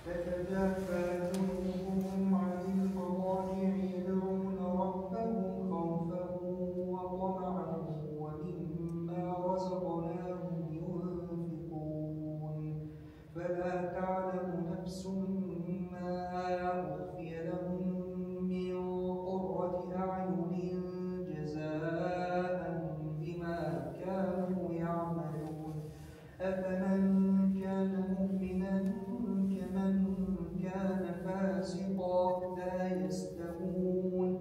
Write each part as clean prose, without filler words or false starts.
تتجافى جنوبهم عن المضاجع يدعون ربهم خوفا وطمعا ومما رزقناهم ينفقون. فلا تعلم نفس ما أخفي لهم من قرة أعين جزاء بما كانوا يعملون. أفمن كان مؤمنا كمن كان فاسقا لا يستوون.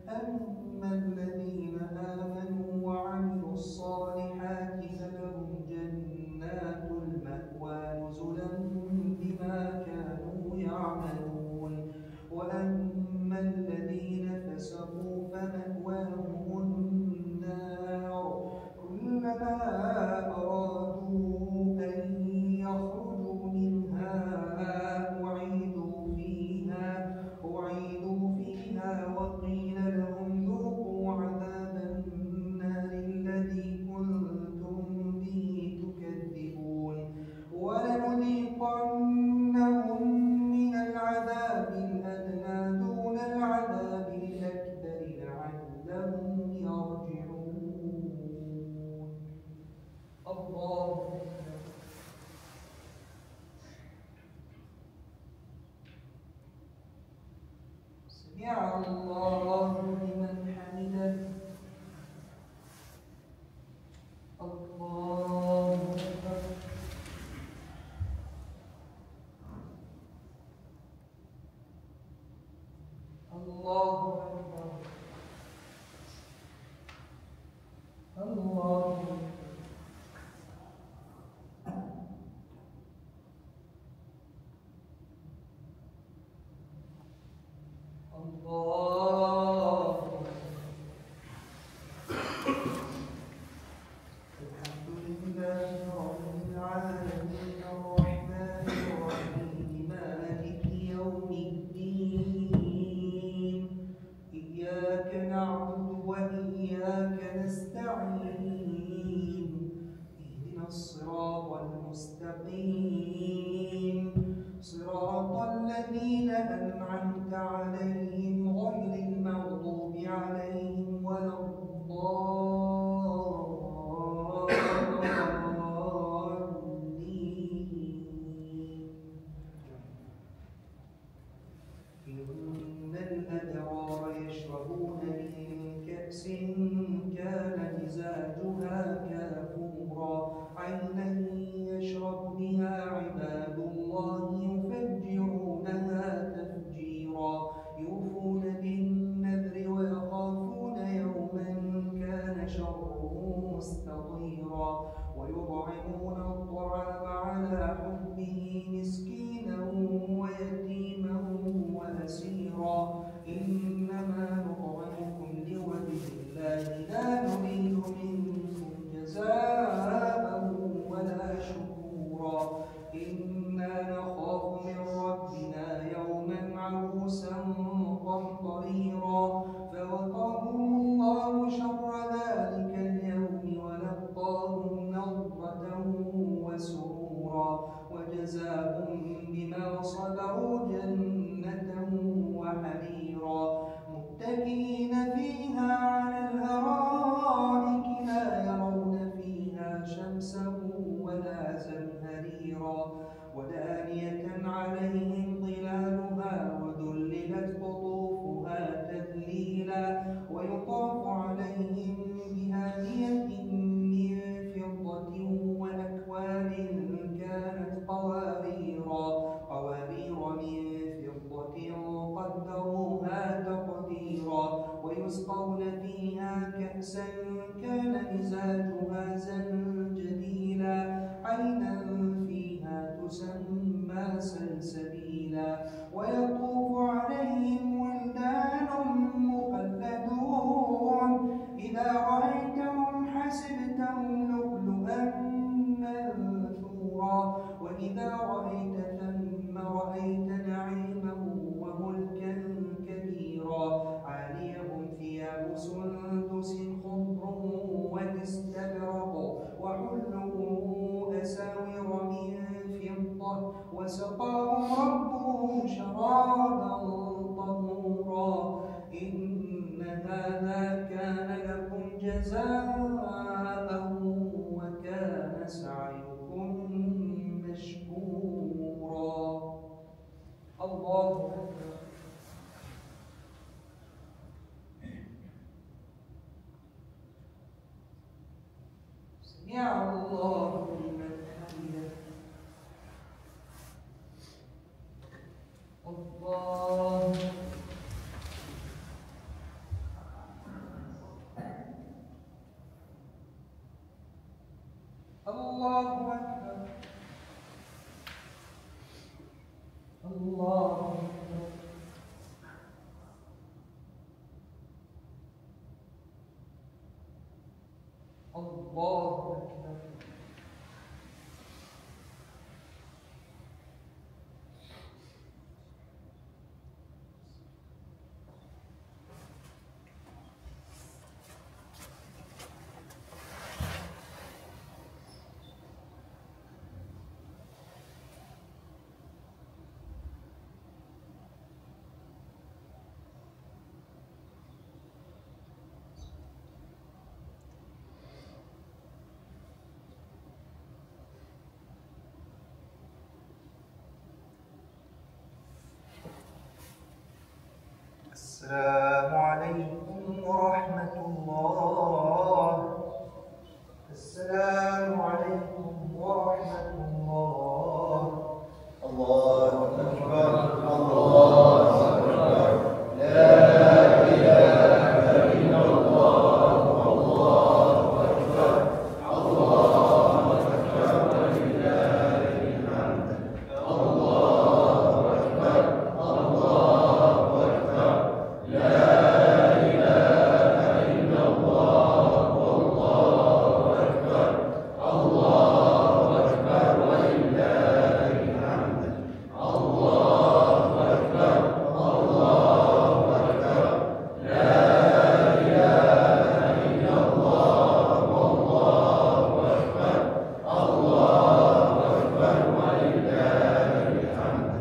أما الذين آمنوا وعملوا الصالحات فلهم جنات المأوى نزلا بما كانوا يعملون. وأما الذين فسقوا فمأواهم النار كلما أرادوا أن يخرجوا منها أعيدوا فيها وقيل لهم ذوقوا عذاب النار الذي كنتم به تكذبون. ولنذيقنهم من العذاب الأدنى دون العذاب الأكبر لعلهم يرجعون. الله أكبر. سمع الله لمن حمده. الله أكبر. الله أكبر. الله أكبر. الله أكبر. الحمد لله رب العالمين الرحمن الرحيم مالك يوم الدين. إياك نعبد وإياك نستعين. اهدنا الصراط المستقيم صراط الذين أنعمت عليهم غير المغضوب عليهم ولا الضالين. إن الأبرار يشربون من كأس كان مزاجها كافورا. عينا يشرب بها عباد الله يفجرونها تفجيرا. يوفون بالنذر ويخافون يوما كان شره مستطيرا. ويطعمون الطعام على حبه مسكينا ويتيما وأسيرا. إنما نطعمكم لوجه الله لا نريد منكم جزاء ولا شكورا. إنا نخاف من ربنا يوما عبوسا قمطريرا. فوقاهم الله شر ذلك اليوم ولقاهم نضرة وسرورا. وجزاهم بما صبروا جنة وحريرا. متكئين فيها على الأرائك لا يرون فيها شمسا ولا زمهريرا. ودانية عليهم ظلالها وذللت قطوفها تذليلا. ويطاف عليهم بآنية من فضة وأكواب كانت قوارير من فضة قدروها تقديرا. ويسقون فيها كأسا كان مزاجها زنجبيلا. عينا فيها تسمى سلسبيلا. ويطوف عليهم ولدان مخلدون إذا رأيتهم حسبتهم لؤلؤا منثورا. وإذا رأيت ثم رأيت نعيما وملكا كبيرا. عاليهم ثياب سندس خضر واستبرق وحلوا أساور من فضة وسقاهم ربهم الله أكبر. سمع الله لمن حمده. الله الله أكبر. الله أكبر. الله أكبر. السلام عليكم ورحمة الله. السلام عليكم ورحمة الله. الله أكبر. الله أكبر. لا إله إلا الله. الله أكبر. الله أكبر ولله الحمد. الله أكبر. الله أكبر. لا إله إلا الله. والله أكبر. الله أكبر ولله الحمد. الله أكبر. الله أكبر. لا إله إلا الله. والله أكبر. الله أكبر ولله الحمد.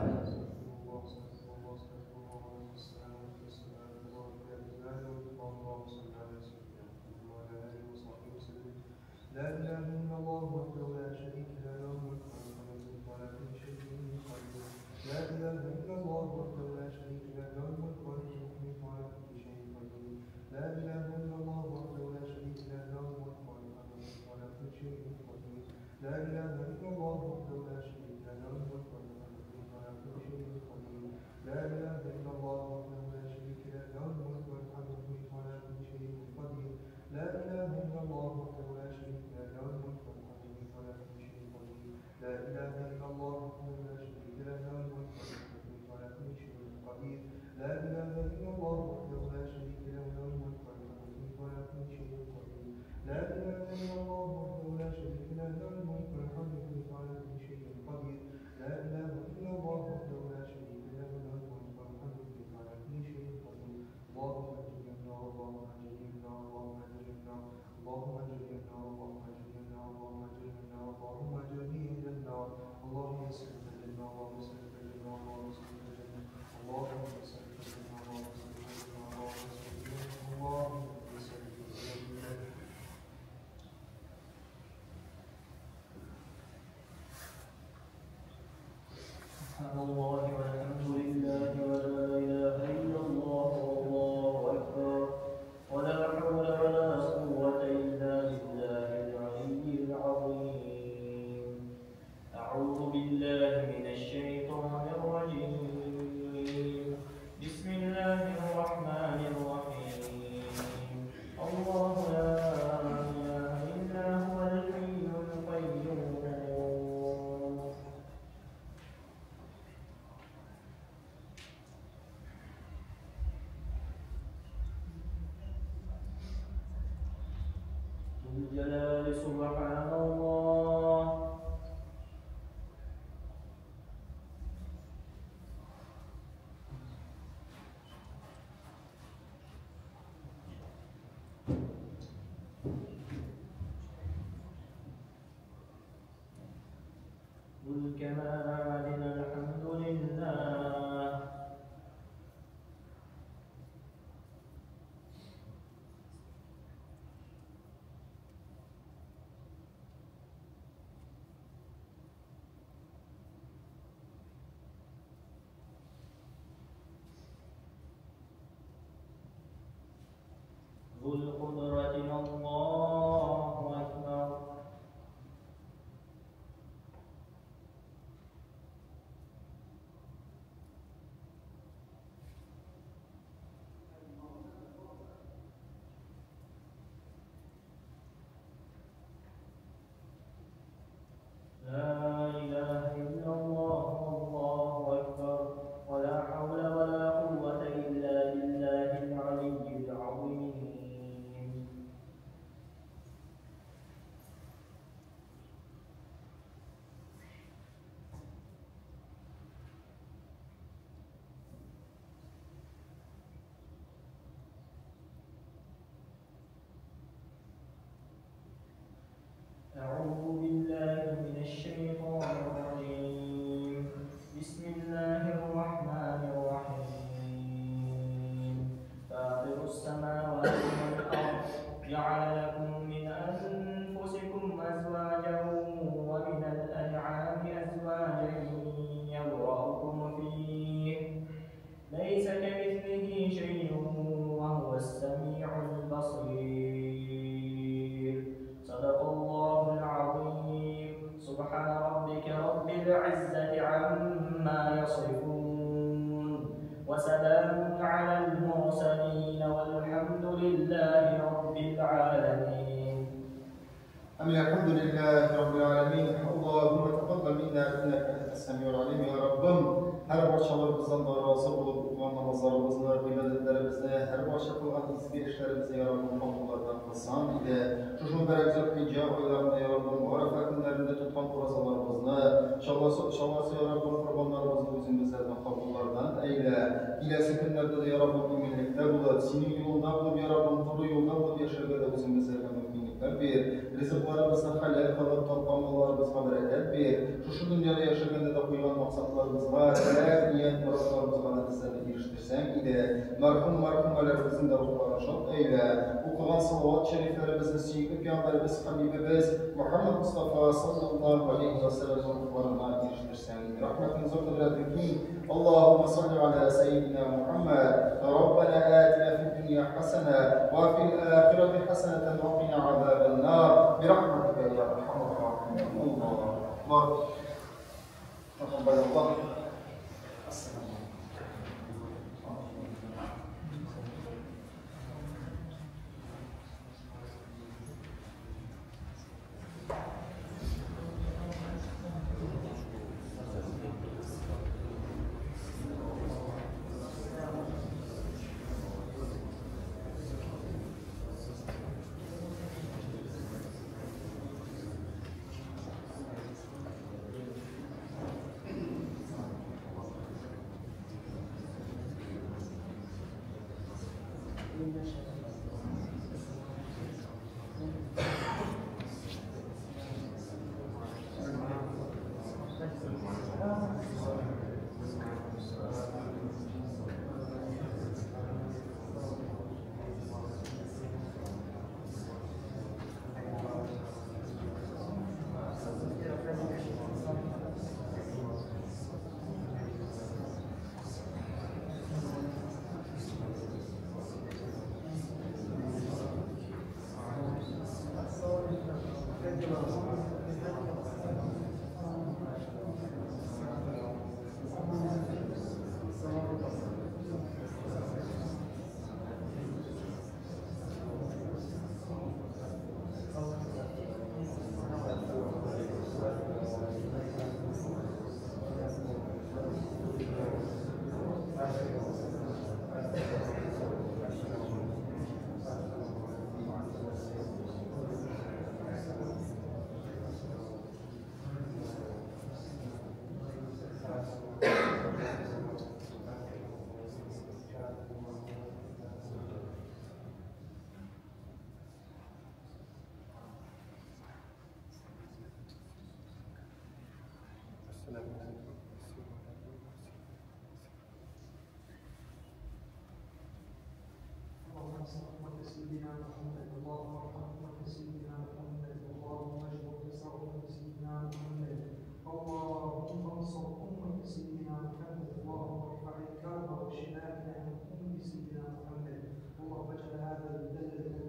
لا إله إلا الله وحده لا شريك له، له الملك وله الحمد وعلى كل شيء قدير. لا إله إلا الله وحده لا شريك له، له الملك وله الحمد وعلى كل شيء قدير. لا إله إلا الله وحده لا شريك له، له الملك وله الحمد وعلى كل شيء قدير. لا إله إلا الله وحده لا شريك له، له الملك وله الحمد وعلى كل شيء قدير. لا إله إلا الله وحده لا شريك له، له الملك وله الحمد وعلى كل شيء قدير. لا إله إلا الله وحده لا شريك له، له الملك وله الحمد وعلى كل شيء قدير. لا إله إلا الله وحده لا شريك له، له الملك وله الحمد وعلى كل شيء قدير. لا إله إلا الله وحده لا شريك له، له الملك وله الحمد وعلى كل شيء قدير. لا إله إلا الله وحده لا شريك له، له الملك والحمد وعلى كل شيء قدير. لا إله إلا الله وحده لا شريك له، له الملك والحمد وعلى كل شيء قدير. اللهم اجرنا النار، اللهم اجرنا النار، اللهم اجرنا النار، اللهم اجرنا النار، اللهم اجرنا النار، اللهم اجرنا النار، اللهم اجرني من النار. اللهم اسألك الجنة، اللهم اسألك الجنة، اللهم اسألك الجنة، اللهم اسألك الجنة، اللهم اسألك الجنة، اللهم اسألك الجنة، اللهم اسألك الجنة. سبحان الله والحمد لله ولا إله إلا الله والله أكبر ولا حول ولا قوة إلا بالله العلي العظيم. أعوذ بالله من الشيطان الرجيم. بسم الله الرحمن الرحيم. الله لا إله إلا هو الحي القيوم. ذو الجلال سبحان الله. ذو الكمال الحمد لله. ذو القدرة. الله أكبر. لا إله إلا الله والله أكبر ولا حول ولا قوة إلا بالله العلي العظيم. أعوذ بالله من الشيطان الرجيم. بسم الله الرحمن الرحيم. فاطر السماوات والأرض جعل لكم من أنفسكم أزواجا ومن الأنعام أزواجا يذرأكم فيه ليس كمثله شيء وهو السميع البصير. صدق الله العظيم. سبحان ربك رب العزة عما يصفون وسلام على المرسلين والحمد لله رب العالمين. آمين. الحمد لله رب العالمين. اللهم تقبل منا إنك أنت السميع العليم. Ya Rabbim, her barchalarımızdan da razı olup okugan namazlarımızı, ibadetlerimizni, her barcha qilgan izgi işlerimizni Ya Rabbim qabullardan qilsan idi. Şu mübarek Zülhicce aylarında Ya Rabbim Arafa günlerinde tutkan orazalarımızı, şavası Ya Rabbim kurbanlarımızı özün bizlerden kabullardan eyle. İlesi günlerde de Ya Rabbim eminlikte bulup, senin yolunda bulup Ya Rabbim doğru yolda bulup yaşarga da özün bizlerden mümkünlükler bir. Rızıklarımızı halal kılıp, tapkan mallarımızga bereket bir. Şu dünyada yaşaganda da qo'ygan maqsadlarimizga, tilak, niyat, murodlarimizga da bizlarni erishtirsang idi. Marhum marhumalarımızın da ruhlarini şad eyle. O'qigan salovat shariflarimizni suyukli payg'ambarimiz Habibimiz Muhammad Mustafa sallallohu alayhi va sallam ruhlarini erishtirsang idi. Rahmating zo'r qudrating keng. Allohumma salli ala sayyidina Muhammad. Robbana atina fid dunya hasana va fil akhirati hasanatan va qina azaban nar. Bi rahmatika ya arhamar rahimin. Allohu akbar. تقبل الله. السلام عليكم. اللهم صل على سيدنا محمد. اللهم ارحم أمة سيدنا محمد. اللهم اجبر كسر أمة سيدنا محمد. اللهم انصر أمة سيدنا محمد. اللهم ارفع الكرب والشدائد عن أمة سيدنا محمد. اللهم اجعل هذا البلد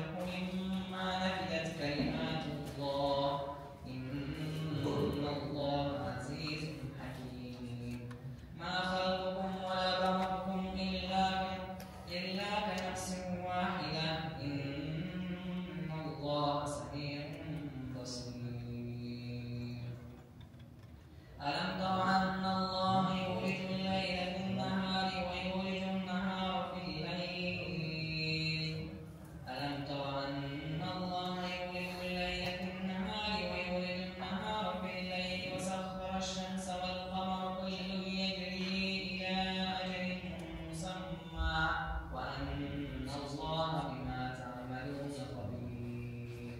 الربح مما نفدت كلمات الله إن الله عزيز حكيم. ما خلقكم ولا بعثكم إلا كنفس واحدة إن الله سميع بصير. ألم تر أن الله يولج الليل في النهار ويولج النهار في الليل. ألم تر أن الله يولج الليل في النهار ويولج النهار في الليل وسخر الشمس والقمر كل يجري إلى أجل مسمى وأن الله بما تعملون خبير.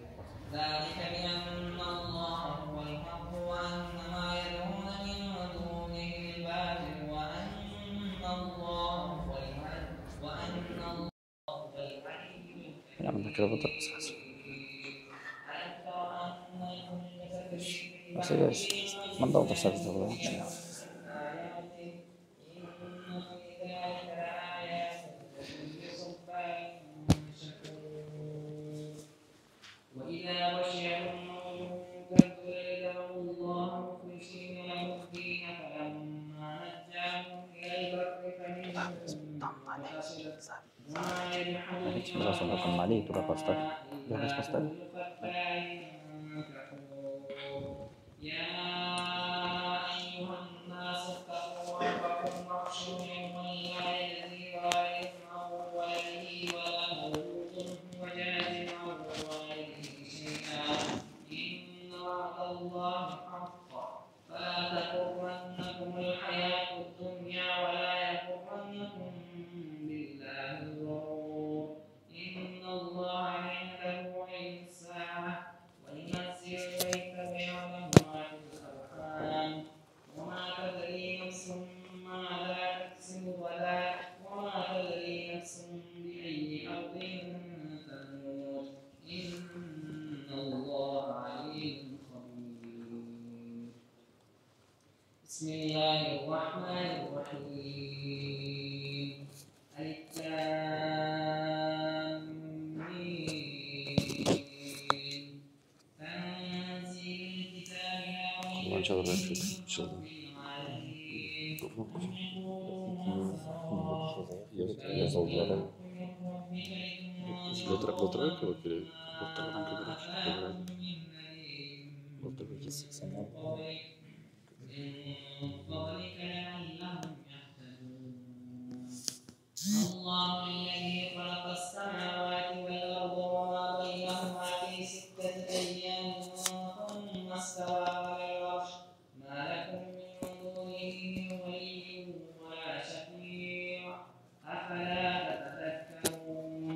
ذلك بأن الله هو الحق وأن ما يدعون من دونه الباطل وأن الله هو العلي نعمل كده بالضبط بس حسب. ألم تر أن الفلك تجري بس بس ما ندور سالفة آياته إن في ذلك لآيات لكل صبار شكور. وإذا غشيهم موج كالظلل دعوا الله مخلصين له الدين فلما نجاهم إلى البر فمنهم مقتصد وما يجحد Biraz sonra dokunmalı, туда поставь. إلا Biraz поставь. كل كفار كفور. يا أيها الناس اتقوا ربكم واخشوا يوما لا يجزي والد عن ولده ولا مولود هو جاز عن والده شيئا إن وعد الله حق فلا تغرنكم الحياة الدنيا ولا يغرنكم بالله الغرور. إن الله عنده علم الساعة وينزل الغيث ويعلم ما في الأرحام وما تدري نفس ماذا تكسب غدا وما تدري نفس بأي أرض تموت إن الله عليم خبير. بسم الله الرحمن الرحيم. ألف لام ميم. تنزيل الكتاب لا ريب Kullanıcı فيه çok من çaldı. رب العالمين. Yazıldılar. Былтыр Былтырғы кебек или Былтырғыдан көбірек. Көбірек. Былтыр 180 الله الذي خلق السماوات والأرض وما بينهما في 6 أيام ثم استوى على العرش ما لكم من دونه من ولي ولا شفيع أفلا تتذكرون.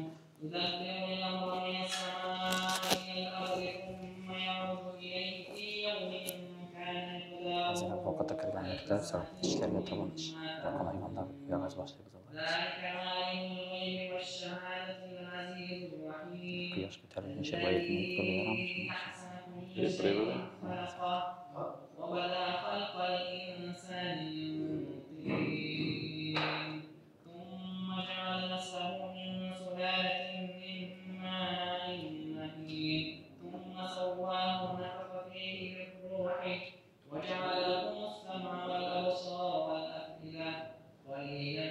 يدبر الأمر من السماء إلى الأرض ثم يعرج إليه في يوم كان مقداره Хәзер вакыты кергәнлектән соң эшләргә табан якынайганда вәгазь башлыйбыз алай. ذلك عالم الغيب والشهادة العزيز الرحيم. Кояш күтәрелгәнчә баетны үткәрергә ярамый. أحسن كل إيه، شيء بريفة. خلقه وبدا خلق الإنسان من طين ثم جعل نسله من سلالة من ماء مهين ثم سواه ونفخ فيه من روحه وجعل لكم السمع والأبصار والأفئدة قليلا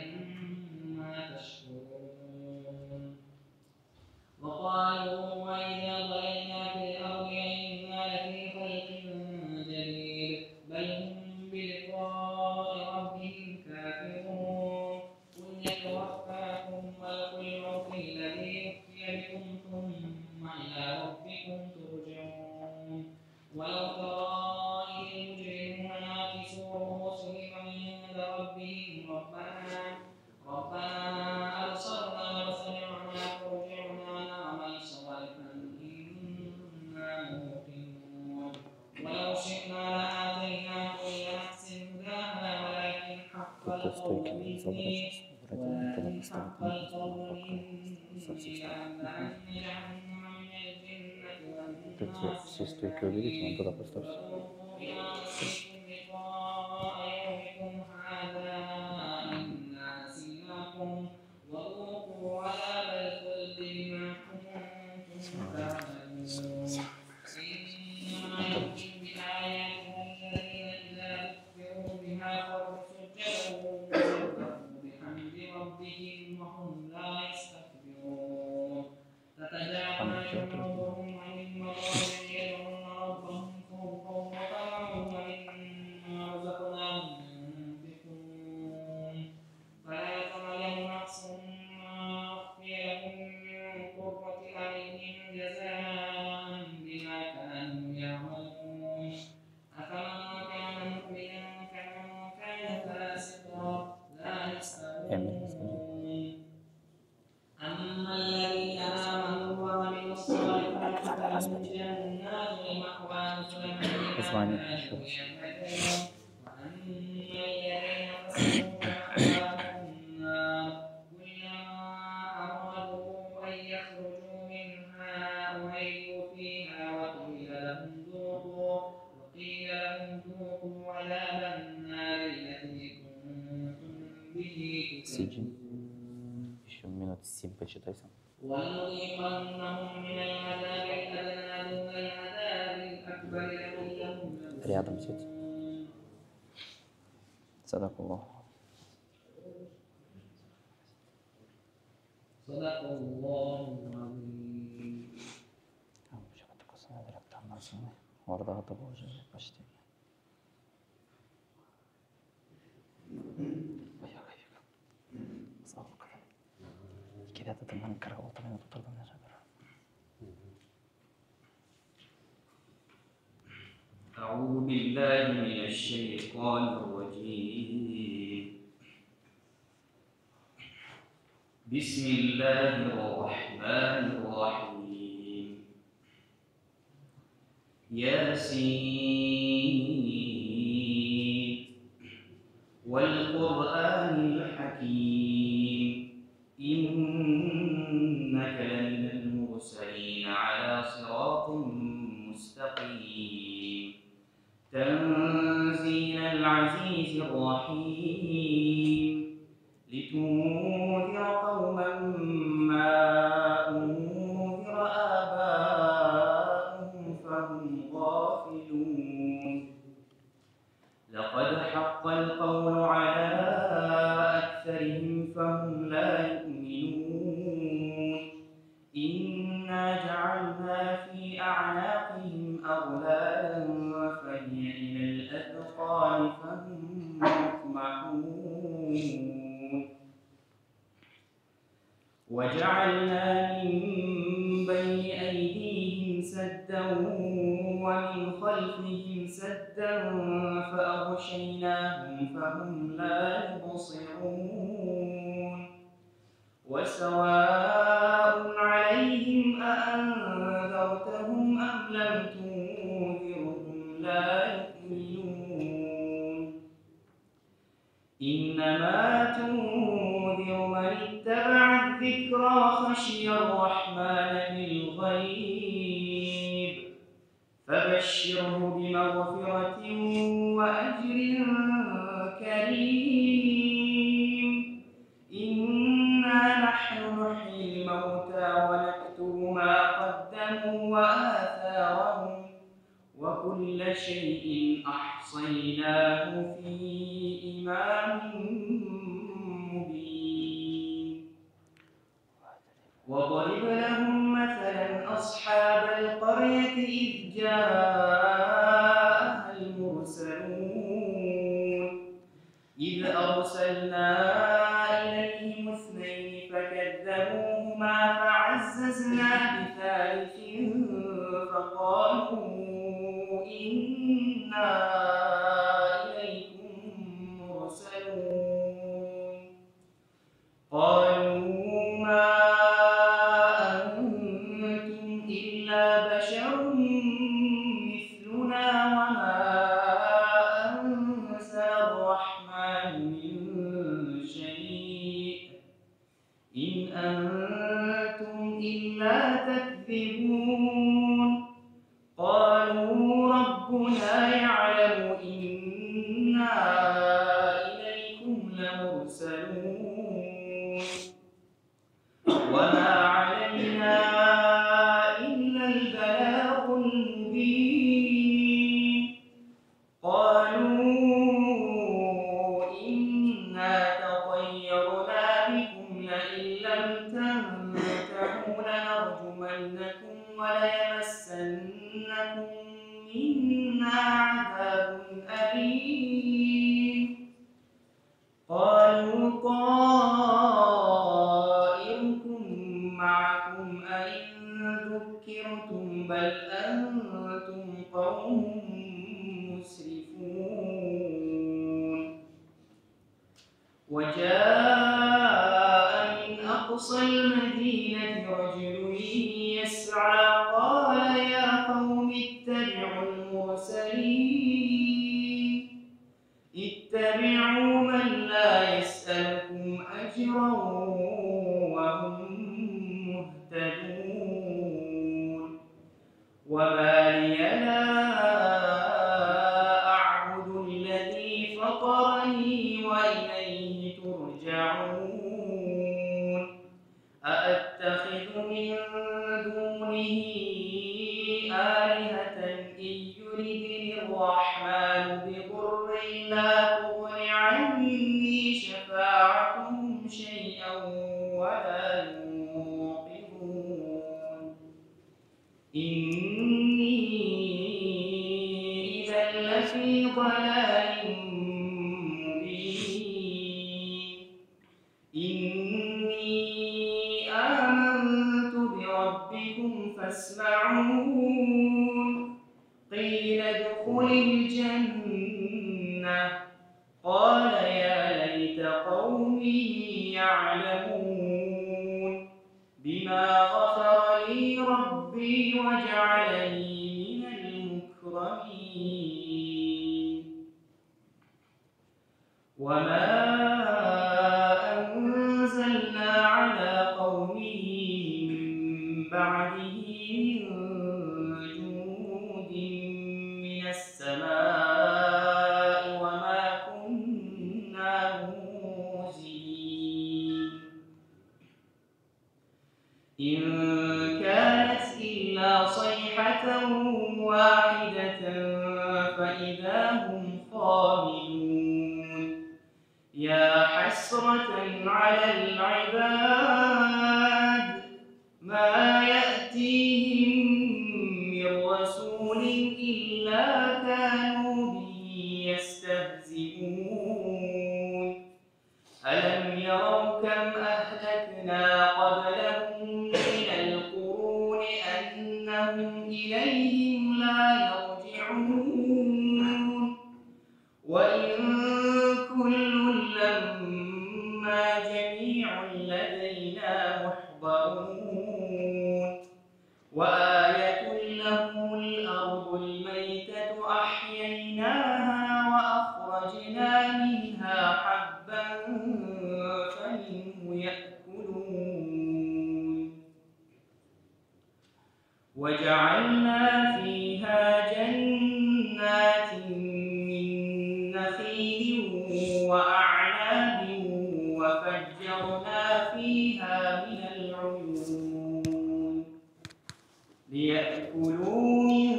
ما تشكرون. وقالوا وإذا ضللنا في الأرض أئنا لفي خلق جديد بل هم بلقاء ربهم كافرون. قل يتوفاكم ملك الموت الذي وكل بكم ثم إلى ربكم ترجعون. ولو ترى إذ المجرمون ناكسوا رؤوسهم عند ربهم ربنا أبصرنا وسمعنا فارجعنا نعمل صالحا إنا موقنون. ولو شئنا لآتينا كل نفس هداها ولكن حق Тут القول стойки مني забрать, убрать, туда ولكن поставить, حق ну, القول пока со всех مني сторон. لأملأن جهنم من الجنة Вот эти والناس все стойки уберите, вон туда поставьте. وذوقوا بما نسيتم لقاء يومكم هذا إنا نسيناكم وذوقوا عذاب الخلد بما كنتم جنوبهم عن المضاجع يدعون ربهم خوفا وطمعا ومما رزقناهم ينفقون. فلا تعلم نفس ما أخفي لهم من قرة أعين جزاء بما كانوا يعملون. أفمن كان مؤمنا كمن كان فاسقا لا يستوون. أما الذين آمنوا وعملوا الصالحات فلهم جنات المأوى نزلا بما كانوا يعملون. وأما الذين فسقوا فمأواهم النار كلما أرادوا أن يخرجوا منها أعيدوا فيها وقيل لهم ذوقوا عذاب النار التي كنتم به Сиджи. تكذبون. Еще минут 7 почитай сам. ولنذيقنهم من العذاب الأدنى دون العذاب الأكبر لعلهم Рядом сядь. يرجعون. Садакуллах. صدق الله العظيم. Ордага уже почти. Икедә 46 минут утырдым даже. أعوذ بالله من الشيطان الرجيم. بسم الله الرحمن الرحيم. ياسين والقرآن الحكيم. إنك لمن المرسلين على صراط مستقيم. تنزيل العزيز الرحيم. لتنذر قوما ما أنذر آباؤهم فهم غافلون. لقد حق القول على أكثرهم فهم لا يؤمنون. إنا جعلنا في أعناقهم أغلالا فهي إلى الأذقان فهم مقمحون. وجعلنا من بين أيديهم سدا ومن خلفهم سدا فأغشيناهم فهم لا يبصرون. وسواء عليهم أأنذرتهم أم لم تنذرهم لا يؤمنون. إنما تنذر من اتبع الذكر وخشي الرحمن بالغيب فبشره بمغفرة وأجر كريم. إنا نحن نحيي الموتى ونكتب ما قدموا وآثارهم وكل شيء أحصيناه في إمام مبين. وضرب لهم مثلا أصحاب القرية إذ جاءها المرسلون. إذ أرسلنا إليهم اثنين فكذبوهما فعززنا بثالث فقالوا إنا إليكم مرسلون. قالوا ما أنتم إلا بشر مثلنا وما أنزل الرحمن من شيء إن أنتم إلا تكذبون. قالوا ربنا يعلم إنا إليكم لمرسلون. وما علينا إلا البلاغ وليمسنكم منا عذاب أليم. قالوا طائركم معكم أئن ذكرتم بل أنتم قوم مسرفون. وجاء من أقصى المدينة رجل يسعى قال يا قوم اتبعوا المرسلين، اتبعوا من لا يسألكم أجرا وهم مهتدون. وما لي لا أعبد الذي فطرني وإليه ترجعون. أأتخذ من دونه آلهة إن يردني الرحمن بضر لا تغن عني شفاعتهم شيئا ولا ينقذون. إني إذا لفي ضلال مبين. إني آمنت بربكم فاسمعون. قيل ادخل الجنة قال يا ليت قومي يعلمون بما غفر لي ربي وجعلني من المكرمين. وما أنزلنا على قومه من بعده من جند من السماء وما كنا منزلين. إن كانت إلا صيحة واحدة فإذا هم خامدون. يا حسرة على العباد ما يأتيهم من رسول إلا كانوا به يستهزئون. ألم يروا كم أهلكنا قبلهم من القرون أنهم إليهم لا يرجعون. وإن كل لما جميع لدينا محضرون. وآية لهم الأرض الميتة أحييناها وأخرجنا منها حبا فمنه يأكلون. وجعلنا فيها جنات من نخيل وأعناب وفجرنا فيها من العيون ليأكلوا من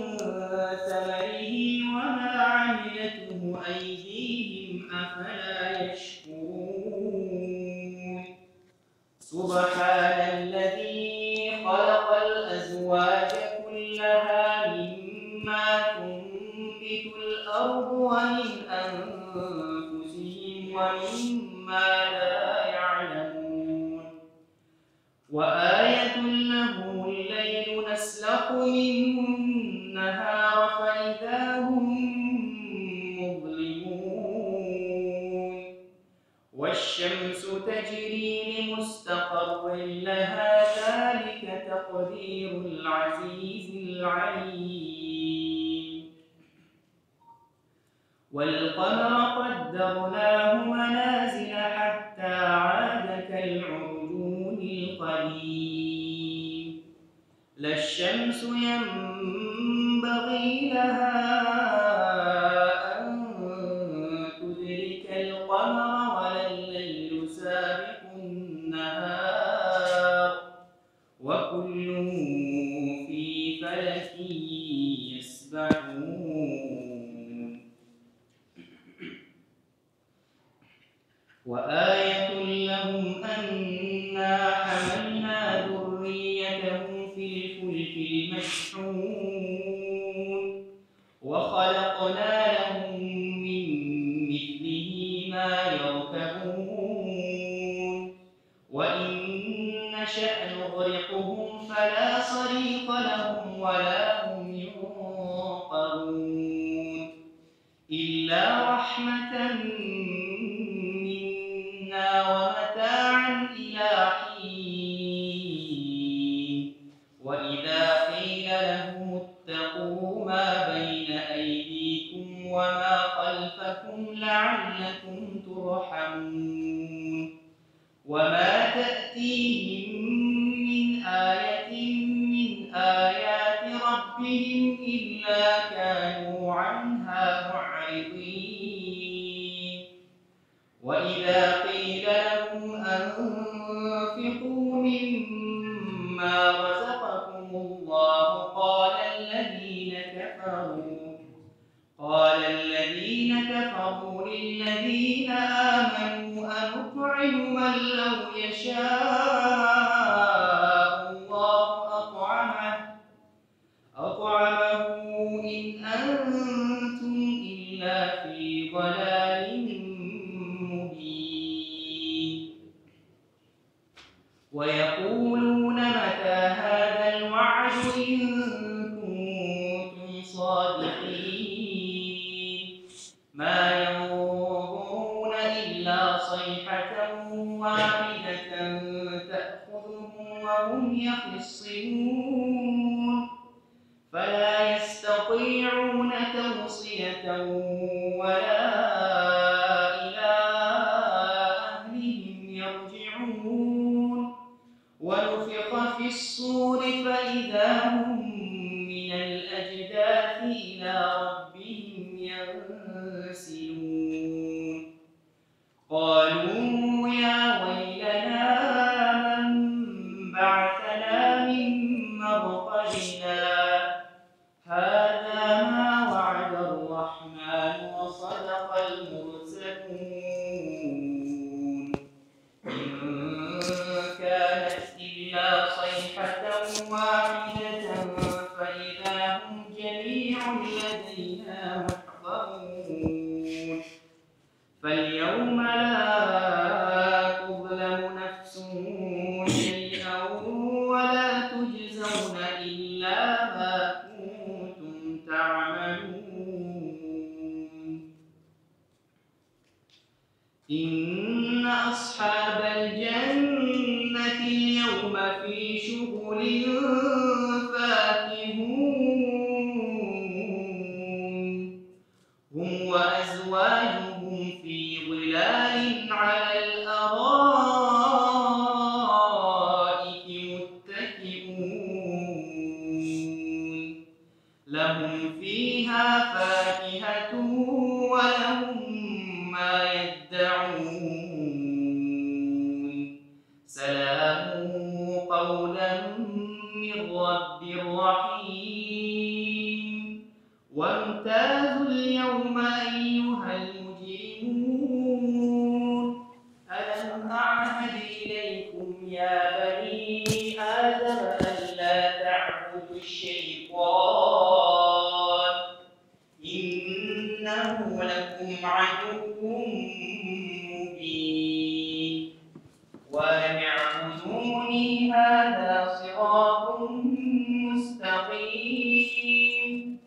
ثمره وما عملته أيديهم أفلا يشكرون. سبحان الذي خلق الأزواج كلها مما تنبت الأرض ومن أنفسهم ومما لا يعلمون. وآية لهم الليل نسلخ منه النهار فإذا هم مظلمون. والشمس تجري لمستقر لها ذلك تقدير العزيز العليم. والقمر قدرناه منازل حتى عاد كالعرجون القديم. لا الشمس ينبغي لها أن تدرك القمر ولا الليل سابق النهار وكل في فلك يسبحون. وآية لهم أنا حملنا ذريتهم في الفلك المشحون. المشحون وخلقنا لهم من مثله ما يركبون وإن نشأ نغرقهم فلا صريخ لهم ولا هم ينقذون إلا رحمة منا ومتاعا إلى حين. وإذا قيل لهم اتقوا ما بين أيديكم وما خلفكم لعلكم ترحمون. وما تأتيهم من آية من آيات ربهم إلا كانوا عنها معرضين. وإذا قيل لهم أنفقوا مما رزقكم الله قال الذين كفروا للذين آمنوا أنطعم من لو يشاء الله أطعمه إن أنتم إلا في ضلال مبين. ويقولون متى هذا الوعد إن كنتم صادقين. ما ينظرون إلا صيحة واحدة تأخذهم وهم يخصمون. فلا يستطيعون توصية ولا إلى أهلهم يرجعون. ونفخ في الصور فإذا هم من الأجداث إلى ربهم ينسلون. قالوا يا ويلنا من بعثنا من مرقدنا هذا ما وعد الرحمن وصدق المرسلون. إن كانت إلا صيحة واحدة فإذا هم جميع لدينا محضرون. فاليوم لا تظلم نفس شيئا ولا تجزون إلا ما كنتم تعملون. إن أصحاب الجنة اليوم في شغل فاكهون. هم وأزواجهم في ظلال على الأرائك متكئون. لهم فيها فاكهة ولهم ما يدعون. سلام قولا من رب رحيم. وامتازوا اليوم أيها المجرمون. ألم أعهد إليكم يا بني آدم ألا تعبدوا الشيطان إنه لكم عدو مبين. وأن اعبدوني هذا صراط مستقيم.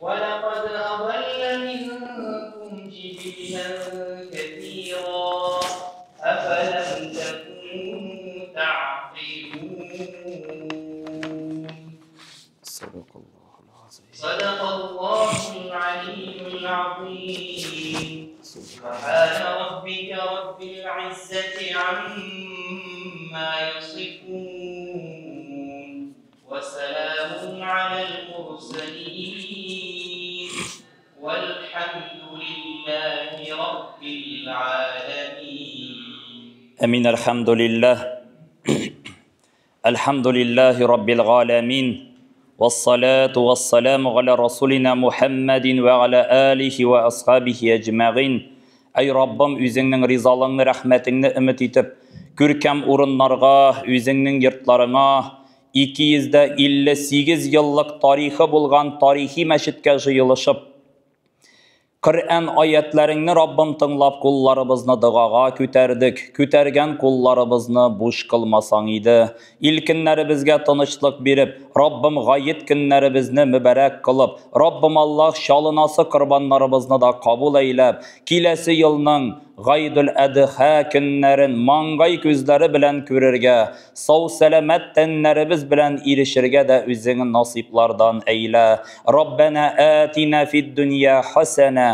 ولقد أضل منكم جبلا كثيرا أفلم تكونوا تعقلون. صدق الله العظيم. صدق الله العلي العظيم. سبحان ربك رب العزة عما يصفون وسلام على المرسلين والحمد لله رب العالمين. أمين. الحمد لله. الحمد لله رب العالمين والصلاة والسلام على رسولنا محمد وعلى آله وأصحابه أجمعين. Ай Раббым, үзеңнең ризалыгыңны, рәхмәтеңне өмет итеп, күркәм урыннарга, үзеңнең йортларыңа, 258 еллык тарихы булган тарихи мәчеткә җыелышып, Коръән аятләреңне Раббым тыңлап кулларыбызны догага күтәрдек. Күтәргән кулларыбызны буш кылмасаң иде. Ил көннәребезгә тынычлык биреп, Раббым гает көннәребезне мөбарәк кылып, Раббым Аллаһ чалынасы корбаннарыбызны да кабул әйләп, киләсе елның Гайдул Әдха көннәрен маңгай күзләре белән күрергә, сау-сәламәт тәннәребез белән ирешергә дә үзең насыйплардан әйлә. Раббана атина фид дөнья хасана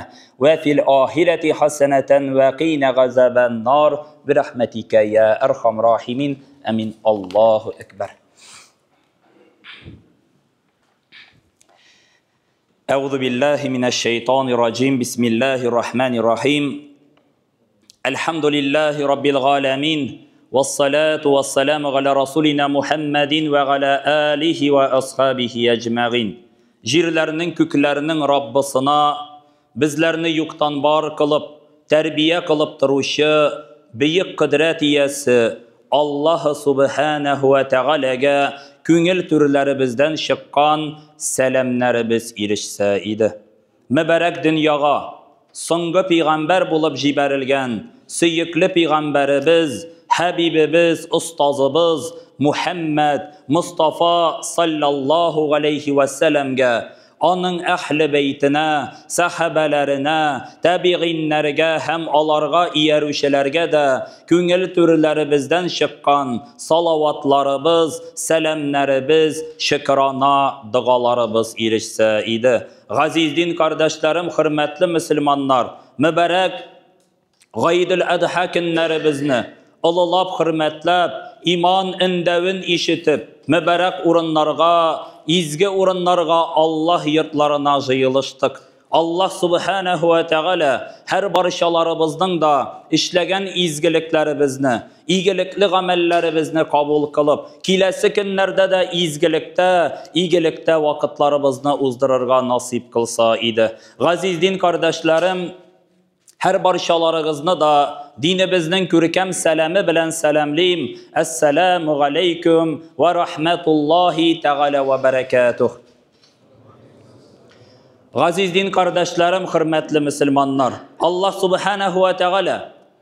вә фил ахирәти хасанатан вә кина газабан нар бирахмәтикә я архам рахимин. Амин. Аллаһу акбар. أعوذ بالله من الشيطان الرجيم بسم الله الرحمن الرحيم الحمد لله رب العالمين والصلاة والسلام على رسولنا محمد وعلى آله وأصحابه أجمعين Җирләрнең, күкләрнең Раббысына, безләрне юктан бар кылып, тәрбия кылып торучы бөек кодрәт иясе Аллаһ Субханаһу ва Тәгаләгә күңел түрләребездән чыккан сәламнәребез ирешсә иде. Мөбарәк дөньяга соңгы пәйгамбәр булып җибәрелгән сөекле пәйгамбәребез, хәбибебез, остазыбыз Мухаммад Мустафа саллаллаһу галәйһи вә сәләмгә, аның әһле бәйтенә, сәхабәләренә, тәбигыйннәргә һәм аларга иярүчеләргә дә күңел түрләребездән чыккан салаватларыбыз, сәламнәребез, шөкрана догаларыбыз ирешсә иде. Газиз дин кардәшләрем, хөрмәтле мөселманнар, мөбарәк Гаидел Әдха көннәребезне олылап, хөрмәтләп, иман өндәвен ишетеп, мөбарәк урыннарга, изге урыннарга, Аллаһ йортларына җыелыштык. Аллаһ Субханаһу ва Тәгалә һәр барчаларыбызның да эшләгән изгелекләребезне, игелекле гамәлләребезне кабул кылып, киләсе көннәрдә дә изгелектә, игелектә вакытларыбызны уздырырга насыйп кылса иде. Газиз дин кардәшләрем, һәр барчаларыгызны да динебезнең күркәм сәламе белән сәламлим. Әссәламу галәйкүм ва рахматуллаһи тәгалә ва бәрәкәтүһ. Газиз дин кардәшләрем, хөрмәтле мөселманнар, Аллаһ Субханаһу ва Тәгалә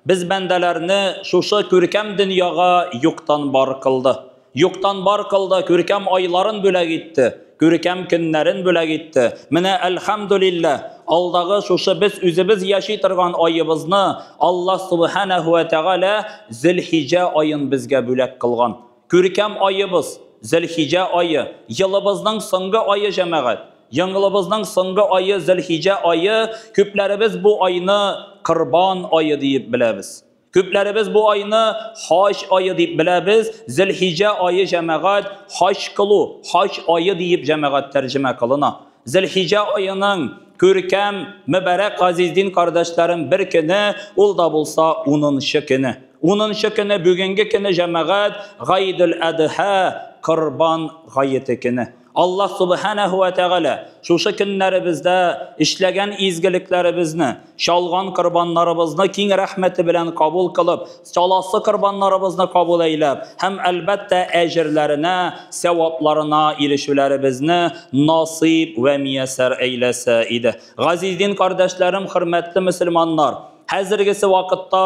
без бәндәләрне шушы күркәм дөньяга юктан бар кылды. Юктан бар кылды, күркәм айларын бүләк итте, күркәм көннәрен бүләк итте. Менә әлхәмдүлилләһ, алдагы шушы без үзебез яши торган айыбызны Аллаһ Субханаһу ва Тәгалә Зөлхиҗә аен безгә бүләк кылган. Күркәм айыбыз, Зөлхиҗә ае, елыбызның соңгы ае җәмәгать. Елыбызның соңгы ае Зөлхиҗә ае, күпләребез бу айны Корбан ае диеп беләбез. Күпләребез бу айны хаҗ ае дип беләбез. Зөлхиҗә ае җәмәгать хаҗ кылу, хаҗ ае диеп җәмәгать тәрҗемә кылына. Зөлхиҗә аеның күркәм, мөбарәк газиз дин кардәшләрем бер көне, ул да булса 10 көне. 10 көне бүгенге көне җәмәгать Гаидул Әдха, Корбан гаете көне. Аллаһ Субханаһу ва Тәгалә шушы көннәребездә эшләгән изгелекләребезне, чалган корбаннарыбызны киң рәхмәте белән кабул кылып, чаласы корбаннарыбызны кабул әйләп һәм әлбәттә әҗерләренә, савапларына ирешүләребезне насыйп вә мияссәр әйләсә иде. Газиз дин кардәшләрем, хөрмәтле мөселманнар, хәзергесе вакытта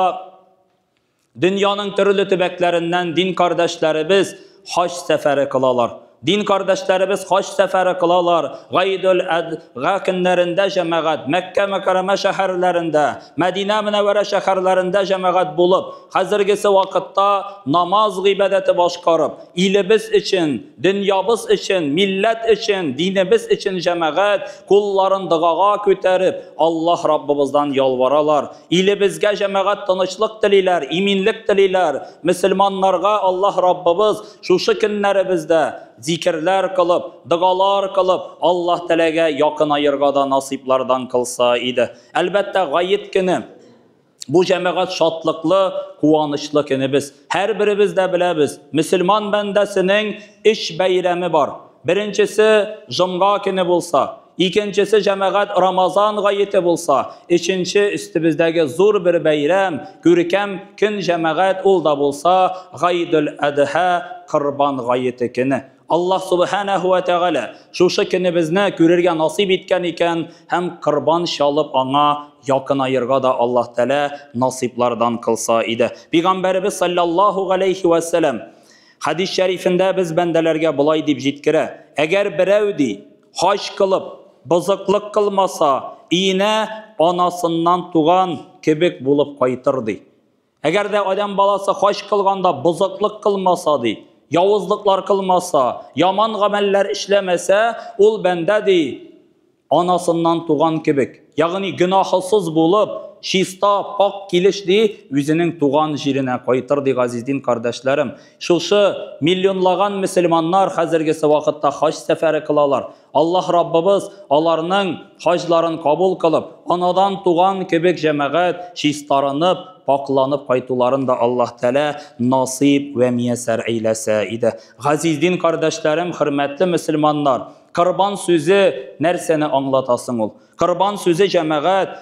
дөньяның төрле төбәкләреннән дин кардәшләребез хаҗ сәфәре кылалар. Дин кардәшләребез хаҗ сәфәре кылалар. Гаидул Әдха көннәрендә җәмәгать Мәккә Мөкәррәмә шәһәрләрендә, Мәдинә Мөнәвәрә шәһәрләрендә җәмәгать булып, хәзергесе вакытта намаз гыйбадәте башкарып, илебез өчен, дөньябыз өчен, милләт өчен, динебез өчен җәмәгать кулларын догага күтәреп, Аллаһ Раббыбыздан ялваралар. Илебезгә җәмәгать тынычлык телиләр, иминлек телиләр. Мөселманнарга Аллаһ Раббыбыз шушы көннәребездә зикерләр кылып, догалар кылып, Аллаһ Тәгаләгә якынаерга да насыйплардан кылса иде. Әлбәттә, гает көне бу җәмәгать шатлыклы, куанычлы көнебез. Һәр беребез дә беләбез, мөселман бәндәсенең өч бәйрәме бар. Беренчесе җомга көне булса, икенчесе җәмәгать Рамазан гаете булса, өченче өстебездәге зур бер бәйрәм, күркәм көн җәмәгать ул да булса Гаидул Әдха, Корбан гаете көне. Аллаһ Субханаһу ва Тәгалә шушы көнебезне күрергә насыйп иткән икән һәм корбан чалып аңа якынаерга да Аллаһ Тәгалә насыйплардан кылса иде. Пәйгамбәребез саллаллаһу галәйһи ва сәлам хәдис шәрифендә без бәндәләргә болай дип җиткерә: Әгәр берәү ди, хаҗ кылып, бозыклык кылмаса, өенә анасыннан туган кебек булып кайтыр ди. Әгәр дә адәм баласы хаҗ кылганда бозыклык кылмаса ди, явызлыклар кылмаса, яман гамәлләр эшләмәсә, ул бәндә ди, анасыннан туган кебек, ягъни гөнаһысыз булып, чиста, пак килеш ди, үзенең туган җиренә кайтыр ди, газиз дин кардәшләрем. Шушы миллионлаган мөселманнар хәзергесе вакытта хаҗ сәфәре кылалар. Аллаһ Раббыбыз аларның хаҗларын кабул кылып, анадан туган кебек җәмәгать чистарынып, пакланып кайтуларын да Аллаһ Тәгалә насыйп вә миясәр әйләсә иде. Газиз дин кардәшләрем, хөрмәтле мөселманнар, корбан сүзе нәрсәне аңлата соң ул? Корбан сүзе җәмәгать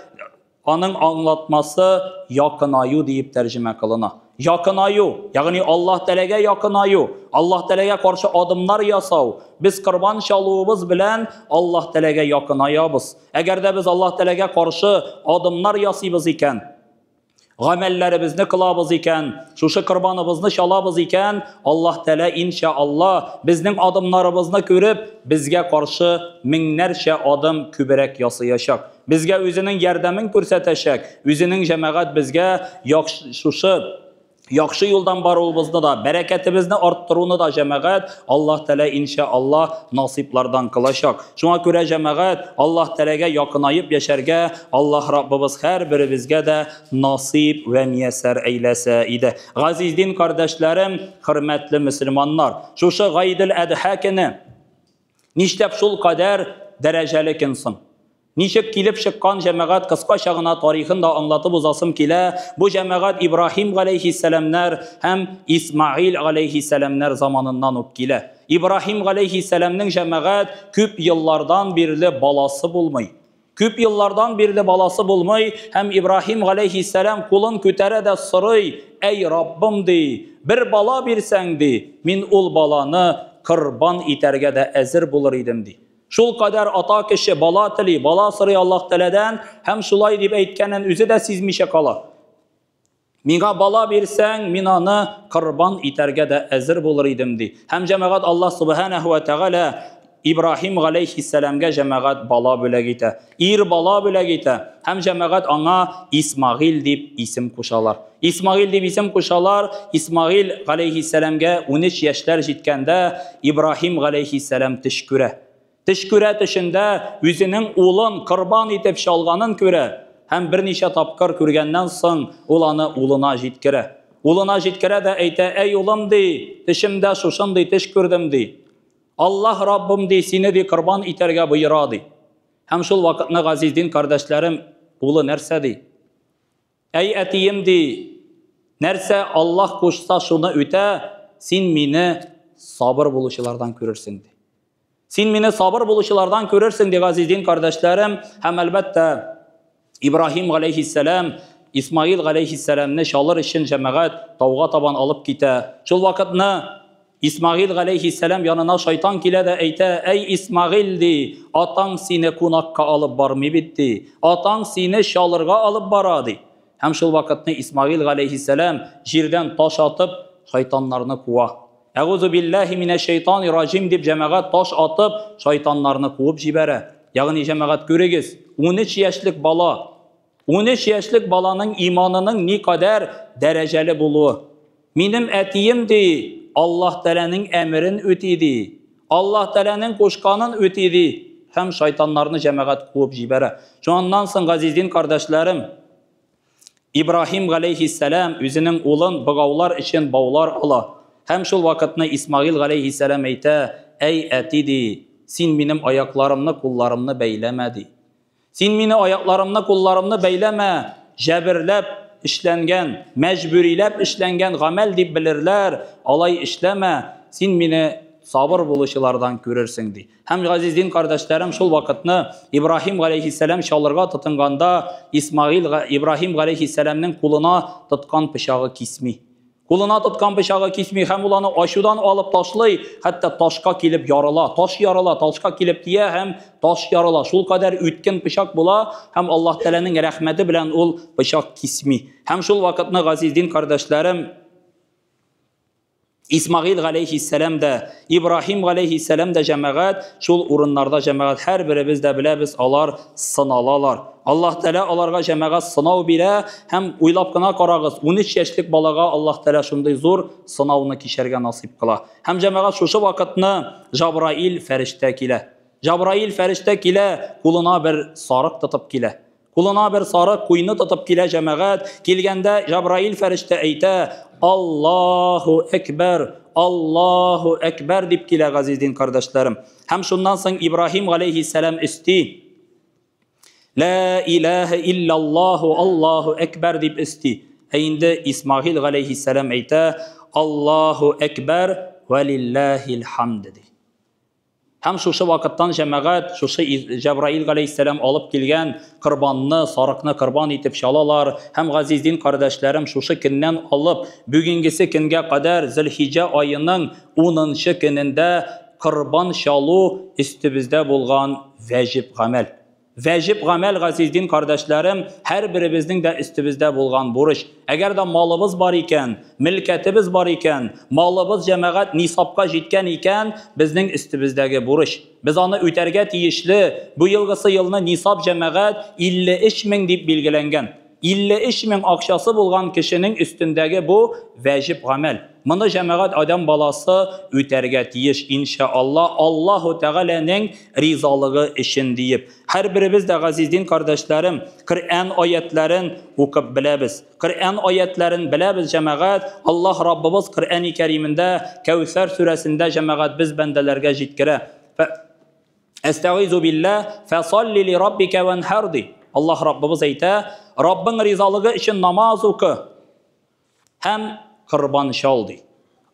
Аның аңлатмасы якынаю диеп тәрҗемә кылына. Якынаю, ягъни Аллаһ Тәгаләгә якынаю, Аллаһ Тәгаләгә каршы адымнар ясау. Без корбан чалуыбыз белән Аллаһ Тәгаләгә якынаябыз. Әгәр дә без Аллаһ Тәгаләгә каршы адымнар ясыйбыз икән, гамәлләребезне кылабыз икән, шушы корбаныбызны чалабыз икән, Аллаһ Тәгалә иншаалла безнең адымнарыбызны күреп, безгә каршы меңнәрчә адым күбрәк ясаячак. Безгә үзенең ярдәмен күрсәтәчәк, үзенең җәмәгать безгә яхшы шушы яхшы юлдан баруыбызны да, бәрәкәтебезне арттыруны да җәмәгать Аллаһ Тәгалә иншаалла насыйплардан кылачак. Шуңа күрә җәмәгать Аллаһ Тәгаләгә якынаеп яшәргә Аллаһ Раббыбыз һәрберебезгә дә насыйп вә миясәр әйләсә иде. Газиз дин кардәшләрем, хөрмәтле мөселманнар, шушы Гайдел Әдһа көне нишләп шул кадәр дәрәҗәле көн соң? Ничек килеп чыккан җәмәгать, кыскача гына тарихын да аңлатып узасым килә. Бу җәмәгать Ибраһим галәйһиссәламнәр һәм Исмаил галәйһиссәламнәр заманыннан ук килә. Ибраһим галәйһиссәламнең җәмәгать күп еллардан бирле баласы булмый. Күп еллардан бирле баласы булмый һәм Ибраһим галәйһиссәлам кулын күтәрә дә сорый: "Әй Раббым, ди, бер бала бирсәң, ди, мин ул баланы корбан итәргә дә әзер булыр идем", ди. Шул кадәр ата кеше бала тели, бала сорый Аллаһ Тәгаләдән һәм шулай дип әйткәнен үзе дә сизмичә кала. Миңа бала бирсәң, мин аны корбан итәргә дә әзер булыр идем, ди. Һәм җәмәгать Аллаһ Субханаһу ва Тәгалә Ибраһим галәйһиссәламгә җәмәгать бала бүләк итә. Ир бала бүләк итә. Һәм җәмәгать аңа Исмагыйль дип исем кушалар. Исмагыйль дип исем кушалар. Исмагыйль галәйһиссәламгә 13 яшьләр җиткәндә Ибраһим галәйһиссәлам төш күрә. Төш күрә, төшендә үзенең улын корбан итеп чалганын күрә һәм берничә тапкыр күргәннән соң ул аны улына җиткерә. Улына җиткерә дә әйтә: "Әй улым, ди, төшемдә шушындый төш күрдем, ди. Аллаһ Раббым, ди, сине, ди, корбан итәргә боера, ди." Һәм шул вакытны газиз дин кардәшләрем, улы нәрсә ди? Әй әтием, ди, нәрсә Аллаһ кушса, шуны үтә, син мине сабыр булучылардан күрерсең, ди. Син мине сабыр булучылардан күрерсең, ди газиз дин кардәшләрем. Һәм әлбәттә, Ибраһим галәйһиссәлам Исмаил галәйһиссәламне чалыр өчен җәмәгать тауга табан алып китә. Шул вакытны Исмаил галәйһиссәлам янына шайтан килә дә әйтә: "Әй Исмаил, ди, атаң сине кунакка алып бармый бит, ди. Атаң сине чалырга алып бара, ди." Һәм шул вакытны Исмаил галәйһиссәлам җирдән таш атып шайтаннарны куа. Әгузу биллаһи минәш шайтани раҗим дип җәмәгать таш атып шайтаннарны куып җибәрә. Ягъни җәмәгать күрегез, 13 яшьлек бала, 13 яшьлек баланың иманының никадәр дәрәҗәле булуы. Минем әтием, ди, Аллаһ Тәгаләнең әмерен үти, ди. Аллаһ Тәгаләнең кушканын үти, ди. Һәм шайтаннарны җәмәгать куып җибәрә. Шуннан соң, газиз дин кардәшләрем, Ибраһим галәйһиссәлам үзенең улын богаулар өчен баулар ала. Һәм шул вакытны Исмаил галәйһиссәлам әйтә: "Әй әти, ди, син минем аякларымны, кулларымны бәйләмә, ди. Син мине аякларымны, кулларымны бәйләмә, җәберләп эшләнгән, мәҗбүриләп эшләнгән гамәл дип белерләр, алай эшләмә, син мине сабыр булучылардан күрерсең, ди. Һәм газиз дин кардәшләрем, шул вакытны Ибраһим галәйһиссәлам чалырга тотынганда, Исмаил Ибраһим галәйһиссәламнең кулына тоткан пычагы кисми. Кулына тоткан пычагы кисми һәм ул аны ачудан алып ташлый, хәтта ташка килеп ярыла. Таш ярыла, ташка килеп тия һәм таш ярыла. Шул кадәр үткен пычак була һәм Аллаһ Тәгаләнең рәхмәте белән ул пычак кисми. Һәм шул вакытны, газиз дин кардәшләрем, Исмагыйль галәйһиссәлам да, Ибраһим галәйһиссәлам да җәмәгать, шул урыннарда җәмәгать һәрберебез дә беләбез, алар сыналалар. Аллаһ Тәгалә аларга җәмәгать сынау бирә һәм уйлап кына карагыз, 13 яшьлек балага Аллаһ Тәгалә шундый зур сынауны кичәргә насыйп кыла. Һәм җәмәгать шушы вакытны Җабраил фәрештә килә. Җабраил фәрештә килә, кулына бер сарык тотып килә. Кулына бер сарык куйны тотып килә җәмәгать. Килгәндә Җабраил фәрештә әйтә, Аллаһу әкбәр, Аллаһу әкбәр дип килә, газиз дин кардәшләрем. Һәм шуннан соң Ибраһим галәйһиссәлам өсти. Ла илаһа иллаллаһу Аллаһу әкбәр дип өсти. Ә инде Исмагыйль галәйһиссәлам әйтә, Аллаһу әкбәр вә лиллаһил хамд ди. Һәм шушы вакыттан җәмәгать, шушы Җәбраил галәйһиссәлам алып килгән корбанны, сарыкны корбан итеп чалалар. Һәм газиз дин кардәшләрем, шушы көннән алып, бүгенгесе көнгә кадәр Зөлхиҗә аеның 10 көнендә корбан чалу өстебездә булган вәҗиб гамәл. Вәҗиб гамәл, газиз дин кардәшләрем, һәрберебезнең дә өстебездә булган бурыч. Әгәр дә малыбыз бар икән, мөлкәтебез бар икән, малыбыз җәмәгать нисабка җиткән икән, безнең өстебездәге бурыч. Без аны үтәргә тиешле. Бу елгысы елны нисаб җәмәгать 53 мең дип билгеләнгән. 53 мең акчасы булган кешенең өстендәге бу вәҗиб гамәл. Моны җәмәгать адәм баласы үтәргә тиеш, иншалла, Аллаһу Тәгаләнең ризалыгы өчен диеп. Һәрберебез дә, газиз дин кардәшләрем, Коръән аятларын укып беләбез. Коръән аятларын беләбез, җәмәгать. Аллаһ Раббыбыз Коръәни Кәримендә, Кәүсәр сүрәсендә җәмәгать без бәндәләргә җиткерә. Әстәгыйзу билла, фәсалли ли раббика ванхар ди. Аллаһ Раббыбыз әйтә, Раббың ризалыгы өчен намаз укы һәм корбан чал ди.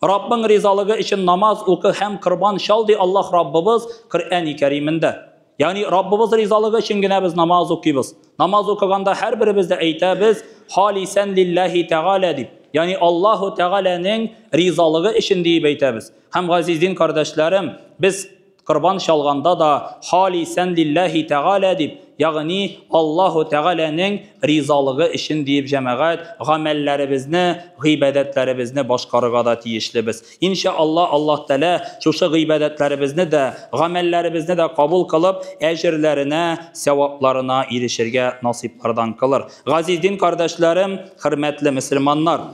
Раббың ризалыгы өчен намаз укы һәм корбан чал ди Аллаһ Раббыбыз Коръәни Кәримендә. Ягъни Раббыбыз ризалыгы өчен генә без намаз укыйбыз. Намаз укыганда һәрберебез дә әйтәбез, халисан лиллаһи тәгалә дип. Ягъни Аллаһу Тәгаләнең ризалыгы өчен диеп әйтәбез. Һәм газиз дин кардәшләрем, без корбан чалганда да халисан лиллаһи тәгалә дип, ягъни Аллаһу Тәгаләнең ризалыгы өчен диеп җәмәгать гамәлләребезне, гыйбадәтләребезне башкарырга да тиешлебез. Иншалла, Аллаһ Тәгалә шушы гыйбадәтләребезне дә, гамәлләребезне дә кабул кылып, әҗерләренә, савапларына ирешергә насыйплардан кылыр. Газиз дин кардәшләрем, хөрмәтле мөселманнар,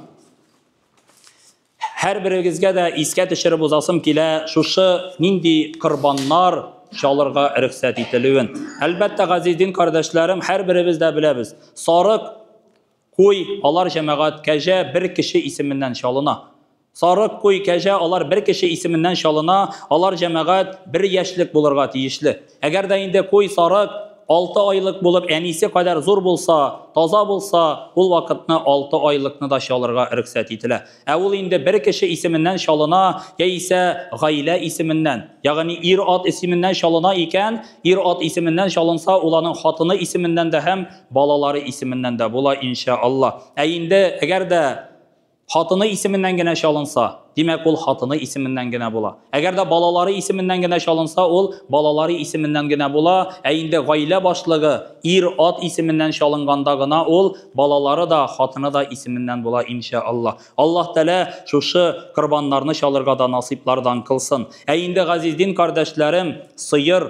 һәрберегезгә дә искә төшереп узасым килә шушы нинди корбаннар чалырга рөхсәт ителүен. Әлбәттә, газиз дин кардәшләрем, һәрберебез дә беләбез. Сарык, куй, алар җәмәгать кәҗә бер кеше исеменнән чалына. Сарык, куй, кәҗә алар бер кеше исеменнән чалына, алар җәмәгать бер яшьлек булырга тиешле. Әгәр дә инде куй, сарык 6 айлык булып, әнисе кадәр зур булса, таза булса, ул вакытны 6 айлыкны да чалырга рөхсәт ителә. Ә ул инде бер кеше исеменнән чалына, яисә гаилә исеменнән, ягъни ир-ат исеменнән чалына икән, ир-ат исеменнән чалынса, ул аның хатыны исеменнән дә һәм балалары исеменнән дә була, иншалла. Ә инде әгәр дә хатыны исеменнән генә чалынса, димәк, ул хатыны исеменнән генә була. Әгәр дә балалары исеменнән генә чалынса, ул балалары исеменнән генә була. Ә инде гаилә башлыгы ир-ат исеменнән чалынганда гына ул балалары да, хатыны да исеменнән була, иншалла. Аллаһ Тәгалә шушы корбаннарны чалырга да насыйплардан кылсын. Ә инде газиз дин кардәшләрем, сыер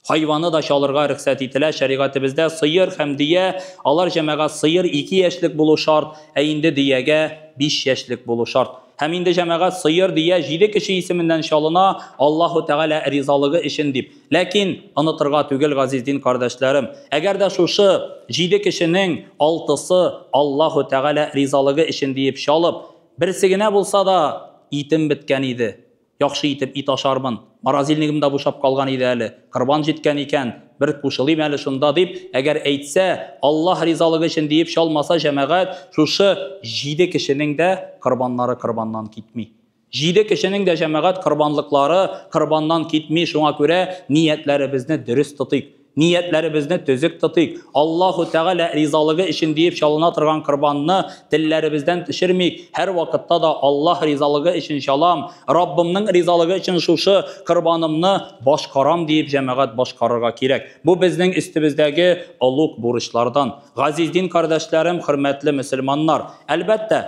хайваны да чалырга рөхсәт ителә. Шәригатебездә сыер һәм дөя, алар җәмәгать сыер 2 яшьлек булу шарт, ә инде дөягә 5 яшьлек булу шарт. Һәм инде җәмәгать сыер, дөя 7 кеше исеменнән чалына, Аллаһу Тәгалә ризалыгы өчен дип. Ләкин онытырга түгел, газиз дин кардәшләрем, әгәр дә шушы 7 кешенең 6-сы Аллаһу Тәгалә ризалыгы өчен диеп чалып, берсе генә булса да итем беткән иде, яхшы итеп ит ашармын, морозильнигым да бушап калган иде әле, корбан җиткән икән, бер кушылыйм әле шунда дип, әгәр әйтсә, Аллаһ ризалыгы өчен диеп чалмаса җәмәгать, шушы 7 кешенең дә корбаннары корбаннан китми. 7 кешенең дә җәмәгать корбанлыклары корбаннан китми, шуңа күрә ниятләребезне дөрес тотыйк. Ниятләребезне төзек тотыйк. Аллаһу Тәгалә ризалыгы өчен диеп чалына торган корбанны телләребездән төшермик. Һәр вакытта да Аллаһ ризалыгы өчен чалам, Раббымның ризалыгы өчен шушы корбанымны башкарам диеп җәмәгать башкарырга кирәк. Бу безнең өстебездәге олуг бурычлардан. Газиз дин кардәшләрем, хөрмәтле мөселманнар! Әлбәттә,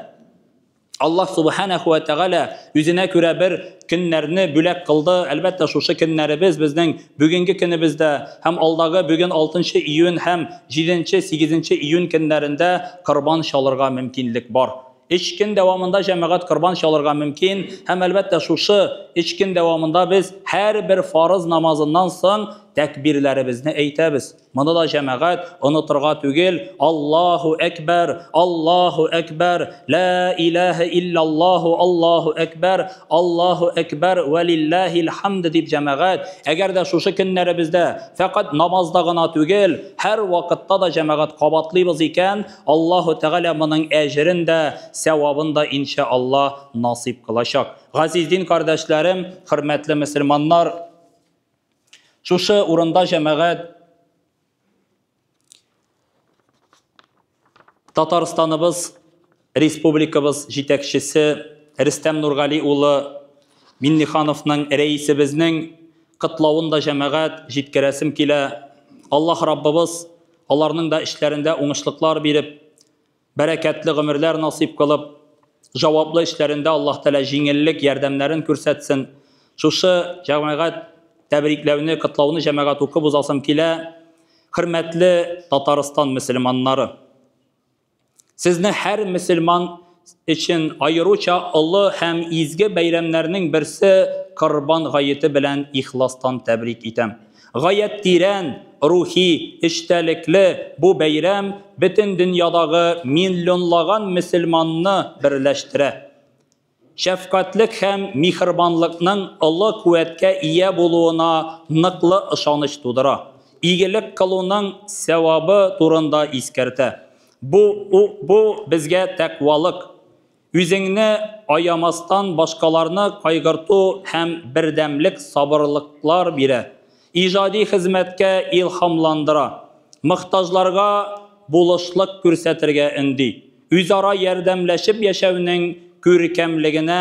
Аллаһ Субханәһү вә Тәгалә үзенә күрә бер көннәрне бүләк кылды. Әлбәттә, шушы көннәребез безнең бүгенге көнебездә һәм алдагы бүген 6 июнь һәм 7, 8 июнь көннәрендә корбан чалырга мөмкинлек бар. Өч көн дәвамында җәмәгать корбан чалырга мөмкин һәм әлбәттә шушы өч көн дәвамында без һәрбер фарыз намазыннан соң тәкбирләребезне әйтәбез. Моны да җәмәгать онытырга түгел, Аллаһу әкбәр, Аллаһу әкбәр, лә иләһә иллаллаһу, Аллаһу әкбәр, Аллаһу әкбәр, вә лилләһил хамд дип җәмәгать, әгәр дә шушы көннәребездә фәкать намазда гына түгел, һәр вакытта да җәмәгать кабатлыйбыз икән, Аллаһу Тәгалә моның әҗерен дә, сәвабын да иншә Аллаһ насыйп кылачак. Газиз дин кардәшләрем, хөрмәтле мөселманнар, Шушы урында җәмәгать Татарстаныбыз, республикабыз җитәкчесе Рөстәм Нургали улы Миннихановның рәисебезнең котлавын да җәмәгать җиткерәсем килә. Аллаһ Раббыбыз аларның да эшләрендә уңышлыклар биреп, Бәрәкәтле гомерләр насыйп кылып, җаваплы эшләрендә Аллаһ Тәгалә җиңеллек, ярдәмнәрен күрсәтсен. Шушы җәмәгать тәбрикләүне, котлауны җәмәгать укып узасым килә. Хөрмәтле Татарстан мөселманнары! Сезне һәр мөселман өчен аеруча олы һәм изге бәйрәмнәрнең берсе Корбан гаете белән ихластан тәбрик итәм. Гаять тирән, рухи эчтәлекле бу бәйрәм бөтен дөньядагы миллионлаган мөселманны берләштерә. Шәфкатьлек һәм миһербанлыкның олы куәткә ия булуына ныклы ышаныч тудыра, игелек кылуның сәвабы турында искәртә. Бу, бу безгә тәкъвалык, Үзеңне аямастан башкаларны кайгырту һәм бердәмлек сабырлыклар бирә, иҗади хезмәткә илһамландыра, мохтаҗларга булышлык күрсәтергә өнди, үзара ярдәмләшеп яшәүнең күркәмлегенә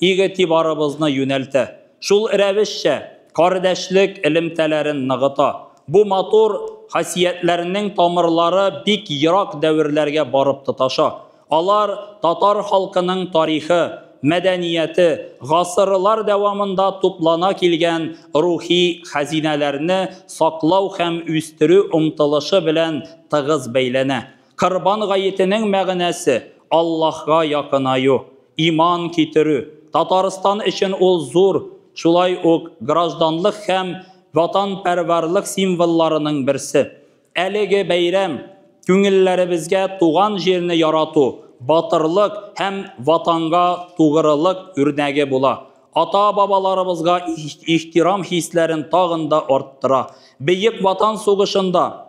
игътибарыбызны юнәлтә, шул рәвешчә, кардәшлек элемтәләрен ныгыта. Бу матур хасиятләрнең тамырлары бик ерак дәверләргә барып тоташа. Алар татар халкының тарихы, мәдәнияте, гасырлар дәвамында туплана килгән рухи хәзинәләрне саклау һәм үстерү омтылышы белән тыгыз бәйләнә. Корбан гаетенең мәгънәсе, Аллаһга якынаю, иман китерү. Татарстан өчен ул зур, шулай ук гражданлык һәм ватанпәрварлык символларының берсе. Әлеге бәйрәм күңелләребезгә туган җирне ярату, батырлык һәм Ватанга тугрылык үрнәге була. Ата-бабаларыбызга ихтирам хисләрен тагын да арттыра. Бөек Ватан сугышында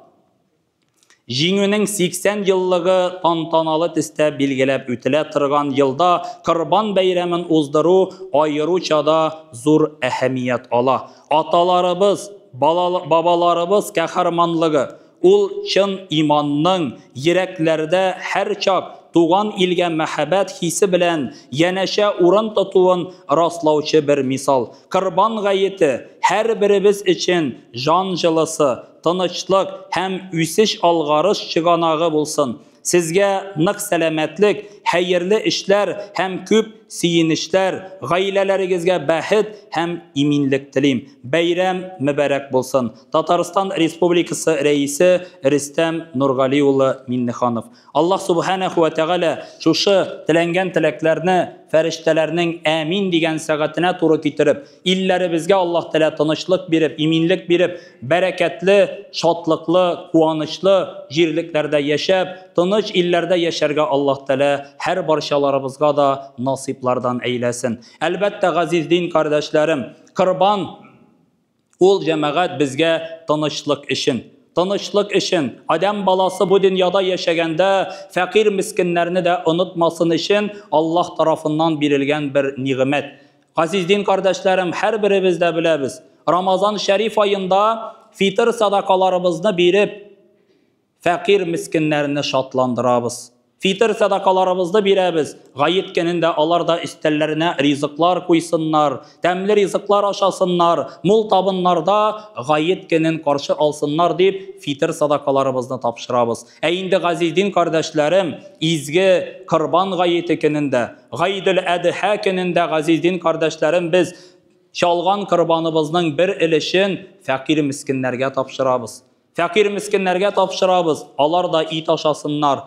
Җиңүнең 80 еллыгы тантаналы төстә билгеләп үтелә торган елда Корбан бәйрәмен уздыру аеруча да зур әһәмият ала. Аталарыбыз, бабаларыбыз каһарманлыгы, ул чын иманның йөрәкләрдә һәрчак туган илгә мәхәббәт хисе белән янәшә урын тотуын раслаучы бер мисал. Корбан гаете, һәрберебез өчен җан җылысы, тынычлык һәм үсеш-алгарыш чыганагы булсын. Сезгә нык сәламәтлек, хәерле эшләр һәм күп сөенечләр, гаиләләрегезгә бәхет һәм иминлек телим. Бәйрәм мөбарәк булсын! Татарстан Республикасы Рәисе Рөстәм Нургали улы Миңнеханов. Аллаһ Субханәһү вә Тәгалә шушы теләнгән теләкләрне фәрештәләрнең әмин дигән сәгатенә туры китереп, илләребезгә Аллаһ Тәгалә тынычлык биреп, иминлек биреп, бәрәкәтле, шатлыклы, куанычлы җирлекләрдә яшәп, тыныч илләрдә яшәргә Аллаһ Тәгалә һәр барчаларыбызга да насыйплардан әйләсен. Әлбәттә, газиз дин кардәшләрем, корбан Ул җәмәгать безгә тынычлык өчен. Тынычлык өчен, адәм баласы бу дөньяда яшәгәндә фәкыйрь-мескеннәрне дә онытмасын өчен Аллаһ тарафыннан бирелгән бер нигъмәт. Газиз дин кардәшләрем, һәрберебез дә беләбез, Рамазан шәриф аенда фитыр садакаларыбызны биреп, фәкыйрь мескеннәрне шатландырабыз. Фитыр садакаларыбызны бирәбез. Гает көнендә алар да өстәлләренә ризыклар куйсыннар, тәмле ризыклар ашасыннар, мул табыннарда гает көнен каршы алсыннар дип фитыр садакаларыбызны тапшырабыз. Ә инде газиз дин кардәшләрем, изге Корбан гаете көнендә, Гайдел Әдһә көнендә газиз дин кардәшләрем без чалган корбаныбызның бер өлешен фәкыйрь мескеннәргә тапшырабыз. Фәкыйрь мескеннәргә тапшырабыз, алар да ит ашасыннар,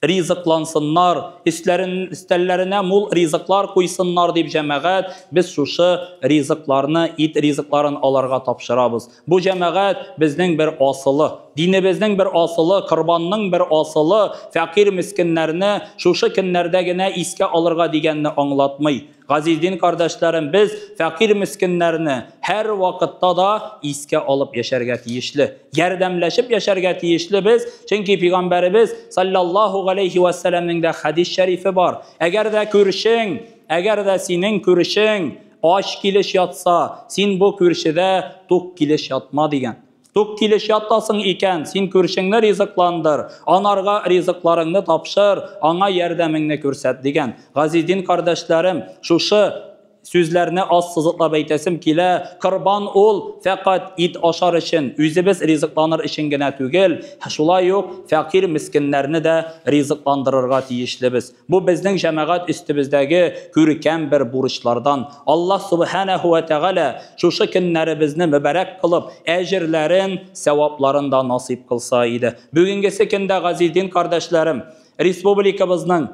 ризыклансыннар, өсләрен, өстәлләренә мул ризыклар куйсыннар дип җәмәгать, без шушы ризыкларны, ит ризыкларын аларга тапшырабыз. Бу җәмәгать безнең бер асылы, динебезнең бер асылы, корбанның бер асылы, фәкыйрь мескеннәрне шушы көннәрдә генә искә алырга дигәнне аңлатмый. Газиз дин кардәшләрем, без фәкыйрь мескеннәрне һәр вакытта да искә алып яшәргә тиешле. Ярдәмләшеп яшәргә тиешле без, чөнки пәйгамбәребез саллаллаһу галәйһи вә сәлламнең дә хәдис шәрифе бар. Әгәр дә күршең, әгәр дә синең күршең ач килеш ятса, син бу күршедә тук килеш ятма дигән. Тук килеш ятасың икән, син күршеңне ризыкландыр, анарга ризыкларыңны тапшыр, аңа ярдәмеңне күрсәт дигән. Газиз дин кардәшләрем, шушы сүзләрне аз сызыклап әйтәсем килә. Корбан ул фәкать ит ашар өчен, үзебез ризыкланыр өчен генә түгел, шулай ук фәкыйрь мескеннәрне дә ризыкландырырга тиешлебез. Бу безнең җәмәгать өстебездәге күркәм бер бурычлардан. Аллаһ субханаһу ва тәгалә шушы көннәребезне мөбарәк кылып, әҗерләрен, савапларын да насыйп кылса иде. Бүгенгесе көндә газиз дин кардәшләрем, республикабызның,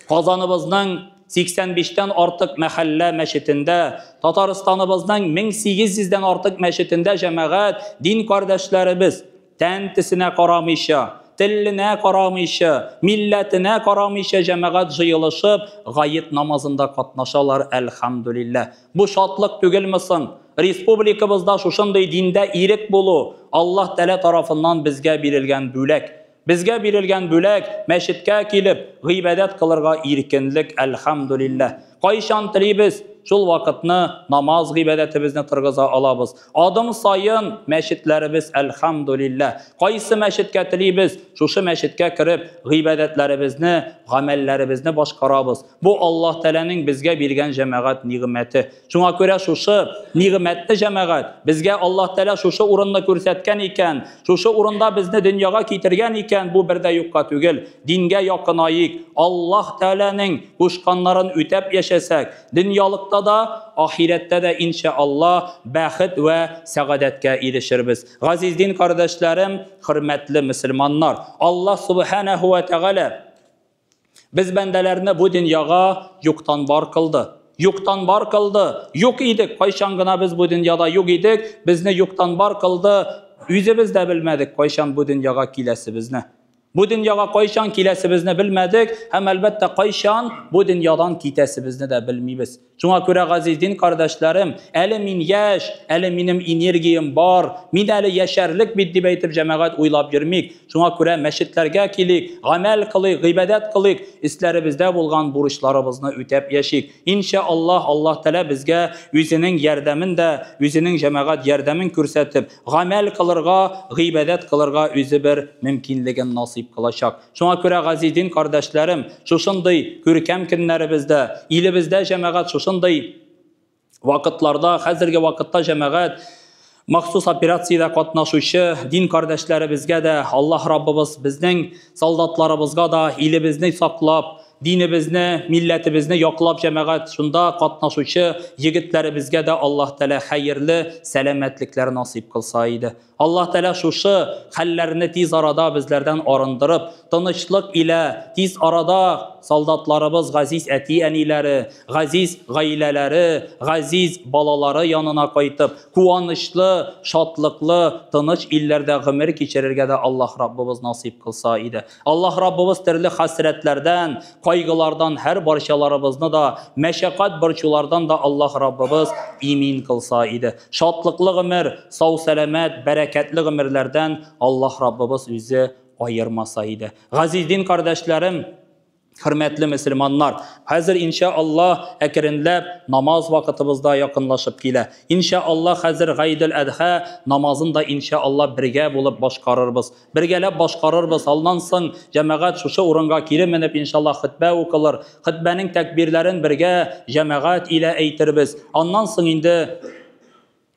Казаныбызның 85-тән артык мәхәллә мәчетендә, Татарстаныбызның 1800-дән артык мәчетендә җәмәгать, дин кардәшләребез тән төсенә карамыйча, теленә карамыйча, милләтенә карамыйча җәмәгать җыелышып, гает намазында катнашалар, әлхәмдүлилләһ. Бу шатлык түгелме соң? Республикабызда шушындый диндә ирек булу Аллаһ Тәгалә тарафыннан безгә бирелгән бүләк. Безгә бирелгән бүләк, мәчеткә килеп, гыйбадәт кылырга иркенлек, әлхәмдүлилләһ. Кайчан телибез, шул вакытны намаз гыйбадәтебезне торгыза алабыз. Адым саен мәчетләребез, әлхәмдүлилләһ. Кайсы мәчеткә телибез, шушы мәчеткә кереп, гыйбадәтләребезне, гамәлләребезне башкарабыз. Бу Аллаһ Тәгаләнең безгә биргән җәмәгать нигъмәте. Шуңа күрә шушы нигъмәтне җәмәгать, безгә Аллаһ Тәгалә шушы урынны күрсәткән икән, шушы урында безне дөньяга китергән икән, бу бер дә юкка түгел. Дингә якынаек, Аллаһ Тәгаләнең кушканнарын үтәп яшәсәк, дөньялыкта да, ахирәттә дә иншааллаһ бәхет вә сәгадәткә ирешербез. Газиз дин кардәшләрем, хөрмәтле мөселманнар, Аллаһ субханаһу ва тәгалә без бәндәләрне бу дөньяга юктан бар кылды. Юктан бар кылды. Юк идек, кайчан гына без бу дөньяда юк идек, безне юктан бар кылды. Үзебез дә белмәдек, кайчан бу дөньяга киләсебезне. Бу дөньяга кайчан киләсебезне белмәдек һәм әлбәттә кайчан бу дөньядан китәсебезне дә белмибез. Шуңа күрә газиз дин кардәшләрем, әле мин яшь, әле минем энергиям бар, мин әле яшәрлек бит дип әйтеп җәмәгать уйлап йөрмик. Шуңа күрә мәчетләргә килик, гамәл кылыйк, гыйбадәт кылыйк, өсләребездә булган бурычларыбызны үтәп яшик. Иншаллаһ, Аллаһ Тәгалә безгә үзенең ярдәмен дә, үзенең җәмәгать ярдәмен күрсәтеп, гамәл кылырга, гыйбадәт кылырга үзе бер мөмкинлеген насыйп кылачак. Шуңа күрә газиз дин кардәшләрем, шушындый күркәм көннәребездә, илебездә җәмәгать шушындый вакытларда, хәзерге вакытта җәмәгать махсус операциядә катнашучы дин кардәшләребезгә дә Аллаһ Раббыбыз безнең солдатларыбызга да илебезне саклап, динебезне, милләтебезне яклап җәмәгать шунда катнашучы егетләребезгә дә Аллаһ Тәгалә хәерле сәламәтлекләр насыйп кылса иде. Аллаһ Тәгалә шушы хәлләрне тиз арада безләрдән арындырып, тынычлык илә тиз арада солдатларыбыз газиз әти-әниләре, газиз гаиләләре, газиз балалары янына кайтып, куанычлы, шатлыклы, тыныч илләрдә гомер кичерергә дә Аллаһ Раббыбыз насыйп кылса иде. Аллаһ Раббыбыз төрле хәсрәтләрдән, кайгылардан һәр барчаларыбызны да, мәшәкать борчулардан да Аллаһ Раббыбыз имин кылса иде. Шатлыклы гомер, сау сәламәт, бәрәкәтле гомерләрдән Аллаһ Раббыбыз үзе аермаса иде. Газиз дин кардәшләрем, Хөрмәтле мөселманнар, хәзер инша Аллаһ әкренләп намаз вакытыбыз да якынлашып килә. Инша Аллаһ хәзер Гайдел Әдха намазын да инша Аллаһ бергә булып башкарырбыз. Бергәләп башкарырбыз. Аннан соң җәмәгать шушы урынга кире менеп инша Аллаһ хөтбә укылыр. Хөтбәнең тәкбирләрен бергә җәмәгать илә әйтербез. Аннан соң инде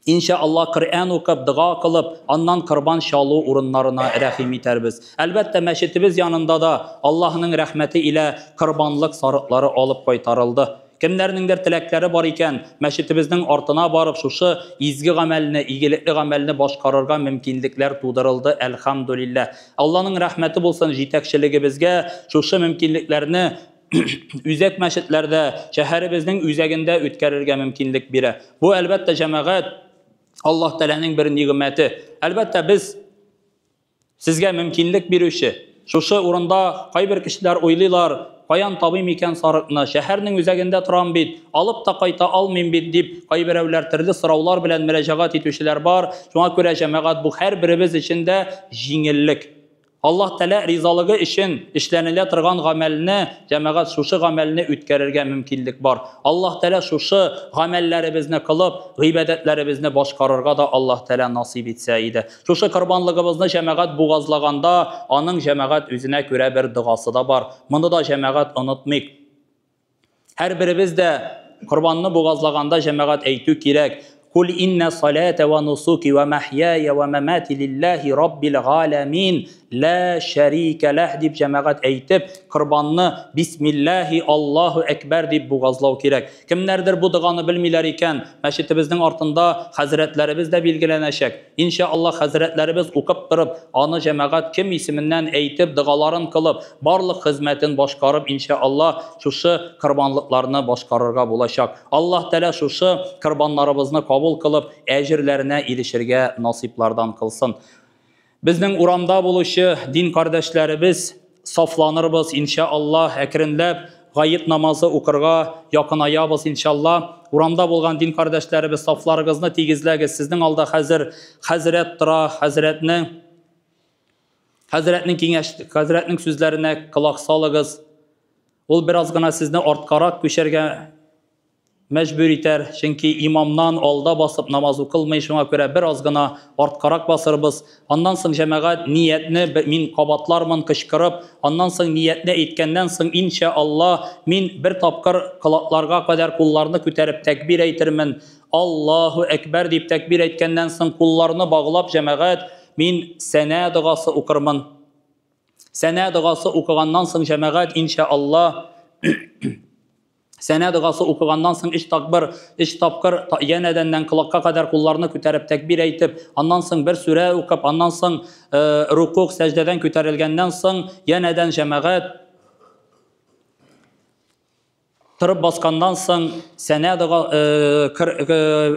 Инша Аллаһ Коръән укып, дога кылып, аннан корбан чалу урыннарына рәхим итәрбез. Әлбәттә, мәчетебез янында да Аллаһның рәхмәте илә корбанлык сарыклары алып кайтарылды. Кемнәрнеңдер теләкләре бар икән, мәчетебезнең артына барып, шушы изге гамәлне, игелекле гамәлне башкарырга мөмкинлекләр тудырылды, әлхәмдүлилләһ. Алланың рәхмәте булсын җитәкчелегебезгә, шушы мөмкинлекләрне үзәк мәчетләрдә, шәһәребезнең үзәгендә үткәрергә мөмкинлек бирә. Бу, әлбәттә, җәмәгать Аллаһ Тәгаләнең бер нигъмәте. Әлбәттә, без сезгә мөмкинлек бирүче. Шушы урында кайбер кешеләр уйлыйлар, каян табыйм икән сарыкны, шәһәрнең үзәгендә торам бит, алып та кайта алмыйм бит дип, кайберәүләр төрле сораулар белән мөрәҗәгать итүчеләр бар. Шуңа күрә, җәмәгать, бу һәрберебез өчен дә җиңеллек. Аллаһ Тәгалә ризалыгы өчен эшләнелә торган гамәлне, җәмәгать, шушы гамәлне үткәрергә мөмкинлек бар. Аллаһ Тәгалә шушы гамәлләребезне кылып, гыйбадәтләребезне башкарырга да Аллаһ Тәгалә насыйп итсә иде. Шушы корбанлыгыбызны җәмәгать бугазлаганда, аның җәмәгать үзенә күрә бер догасы да бар. Моны да җәмәгать онытмыйк. Һәрберебез дә корбанны бугазлаганда җәмәгать әйтү кирәк. Кул инна салата ва нусуки ва махьяя ва мамати лиллахи раббил галәмин ла шәрикә ләһ дип җәмәгать әйтеп, корбанны бисмиллахи Аллаһу әкбәр дип бугазлау кирәк. Кемнәрдер бу доганы белмиләр икән, мәчетебезнең артында хәзрәтләребез дә билгеләнәчәк. Инша Аллаһ хәзрәтләребез укып торып, аны җәмәгать кем исеменнән әйтеп, догаларын кылып, барлык хезмәтен башкарып, инша Аллаһ шушы корбанлыкларны башкарырга булачак. Аллаһ Тәгалә шушы корбаннарыбызны кабул кылып, әҗерләренә ирешергә насыйплардан кылсын. Безнең урамда булучы дин кардәшләребез сафланырбыз, инша Аллаһ, әкренләп гает намазы укырга якынаябыз, иншалла. Урамда булган дин кардәшләребез, сафларыгызны тигезләгез. Сезнең алда хәзер хәзрәт тора, хәзрәтнең киңәш, хәзрәтнең сүзләренә колак салыгыз. Ул бераз гына сезне арткарак күчәргә мәҗбүр итәр, чөнки имамнан алда басып намаз укылмый, шуңа күрә бераз гына арткарак басырбыз. Аннан соң җәмәгать ниятне мин кабатлармын кычкырып, аннан соң ниятне әйткәннән соң инша Аллаһ мин бер тапкыр колакларга кадәр кулларны күтәреп тәкбир әйтермен. Аллаһу әкбәр дип тәкбир әйткәннән соң кулларны баглап җәмәгать мин сәнә догасы укырмын. Сәнә догасы укыганнан соң җәмәгать инша Аллаһ Сәнә догасы укыганнан соң өч такбыр, өч тапкыр янәдәннән колакка кадәр кулларны күтәреп тәкбир әйтеп, аннан соң бер сүрә укып, аннан соң рукуг сәҗдәдән күтәрелгәннән соң янәдән җәмәгать торып басканнан соң сәнә дога,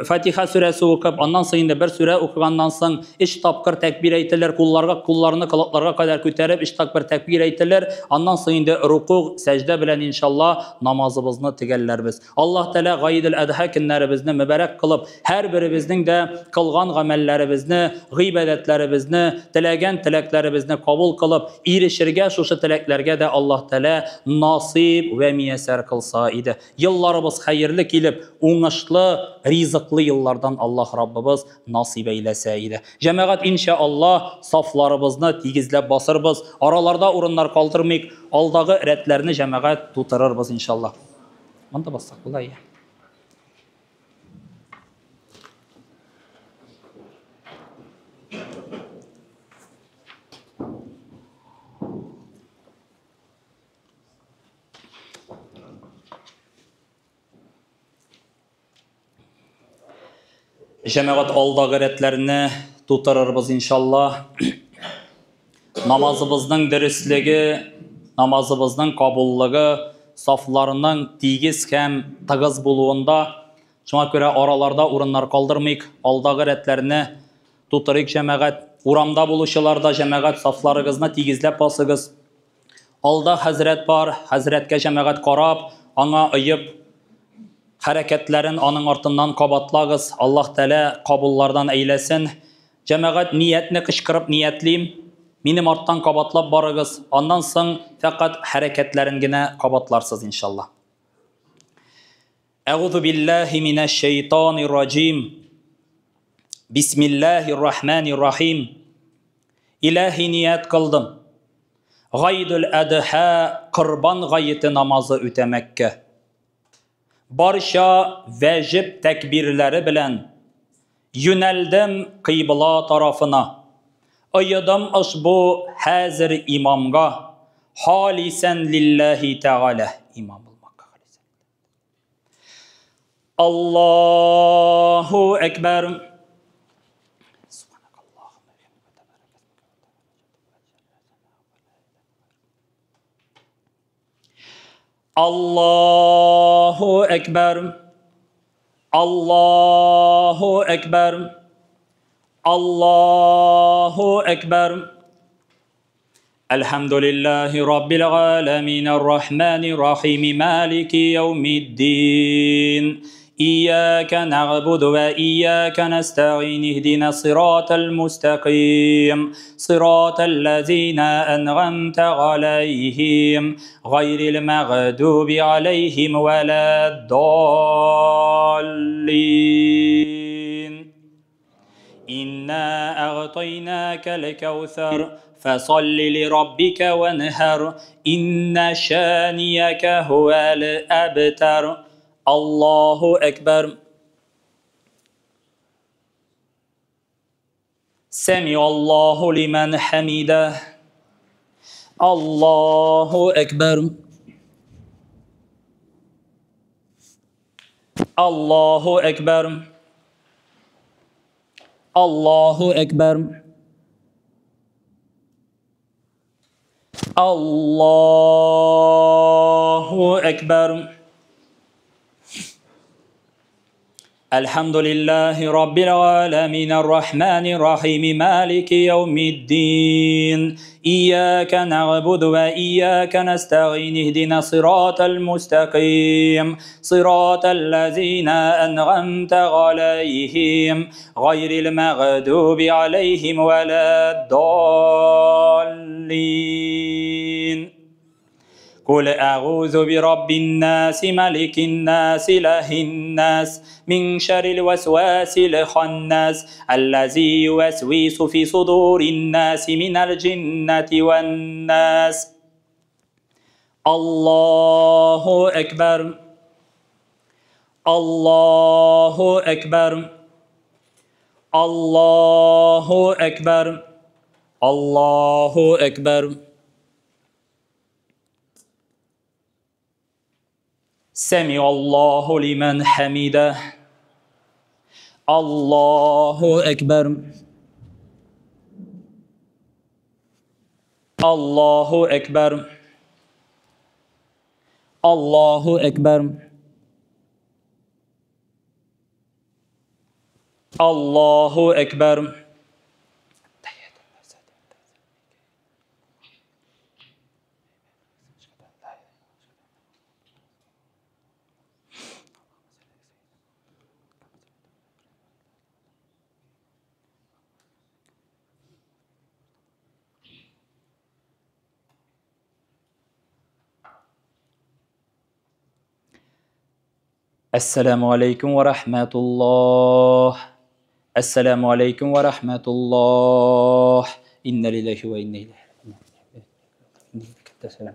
Фатиха сүрәсе укып, аннан соң инде бер сүрә укыганнан соң өч тапкыр тәкбир әйтелер, кулларга, кулларны колакларга кадәр күтәреп өч тапкыр тәкбир әйтелер, аннан соң инде рукуг, сәҗдә белән иншалла намазыбызны төгәлләрбез. Аллаһ Тәгалә Гаидел Әдха көннәребезне мөбарәк кылып, һәрберебезнең дә кылган гамәлләребезне, гыйбадәтләребезне, теләгән теләкләребезне кабул кылып, ирешергә шушы теләкләргә дә Аллаһ Тәгалә насыйп вә миясәр кылса иде. Елларыбыз хәерле килеп, уңышлы, ризыклы еллардан Аллаһ Раббыбыз насыйп әйләсә иде. Җәмәгать, инша Аллаһ, сафларыбызны тигезләп басырбыз, араларда урыннар калдырмыйк, алдагы рәтләрне җәмәгать тутырырбыз иншаллаһ. Монда бассак була, иә. Җәмәгать, алдагы рәтләрне тутырырбыз иншалла. Намазыбызның дөреслеге, намазыбызның кабуллыгы сафларының тигез һәм тыгыз булуында. Шуңа күрә араларда урыннар калдырмыйк, алдагы рәтләрне тутырыйк җәмәгать. Урамда булучылар да җәмәгать сафларыгызны тигезләп басыгыз. Алда хәзрәт бар, хәзрәткә җәмәгать карап, аңа ыеп, хәрәкәтләрен аның артыннан кабатлагыз. Аллаһ Тәгалә кабуллардан әйләсен. Җәмәгать, ниятне кычкырып ниятлим. Минем арттан кабатлап барыгыз. Аннан соң фәкать хәрәкәтләрен генә кабатларсыз, иншалла. Әгъузу биллаһи минәш шәйтанир раҗим. Бисмиллаһир рахманир рахим. Илаһи ният кылдым. Гайдул Адха Корбан гаете намазы үтәмәккә. Барча вәҗиб тәкбирләре белән юнәлдем кыйбла тарафына. Ыйдым ошбу хәзер имамга. Халисән лиллаһи тәгалә. Имам булмакка халисән. Аллаһу әкбәр. Allahu Ekber. Allahu Ekber. Allahu Ekber. Elhamdülillahi Rabbil alemin. Errahmanirrahim. Maliki yevmiddin. İyyâke na'budu ve iyyâke nesta'in. İhdina sıratal mustakîm. Sıratal lezîne en'amte aleyhim. Gayril mağdubi aleyhim veleddâllin. İnna a'taynâkel kevser. Fesalli li rabbike venher. İnne şâniyeke huvel ebter. Allahu Ekber. Semiallahu limen hamideh. Allahu Ekber. Allahu Ekber. Allahu Ekber. Allahu Ekber. Elhamdülillahi Rabbil alemin. Errahmanirrahim. Maliki yevmiddin. İyyâke na'budu ve iyyâke nesta'in. İhdina sıratal mustakîm. Sıratal lezîne en'amte aleyhim. Gayril mağdubi aleyhim veleddâllin. Kul a'udhu bi rabbin nas, malikin nas, ilahin nas, min şerril vesvasil hannas, allazi yuvesvisu fi sudurin nas, minel cinneti ven nas. Allahu Ekber. Allahu Ekber. Allahu Ekber. Allahu Ekber. Semiallahu limen hamideh. Allahu Ekber. Allahu Ekber. Allahu Ekber. Allahu Ekber. Esselamu aleyküm ve rahmetullah. Esselamu aleyküm ve rahmetullah. İnne lillahi ve inne ileyhi raciun.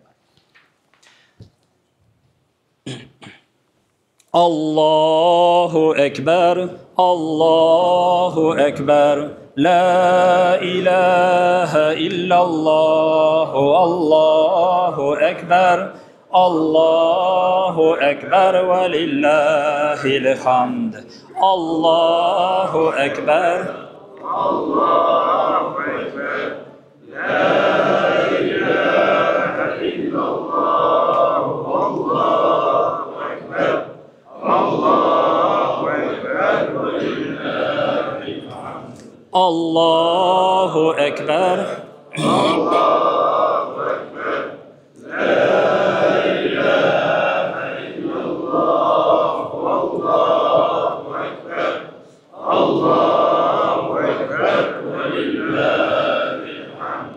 Allahu Ekber, Allahu Ekber. La ilahe illallah, Allahu Ekber. Allahu Ekber ve lillahil hamd. Allahu Ekber. Allahu Ekber. La ilahe illallah. Allahu Ekber. Allahu Ekber ve lillahil hamd. Allahu Ekber. Allahu Ekber. La Allahu Ekber ve lillahil hamd.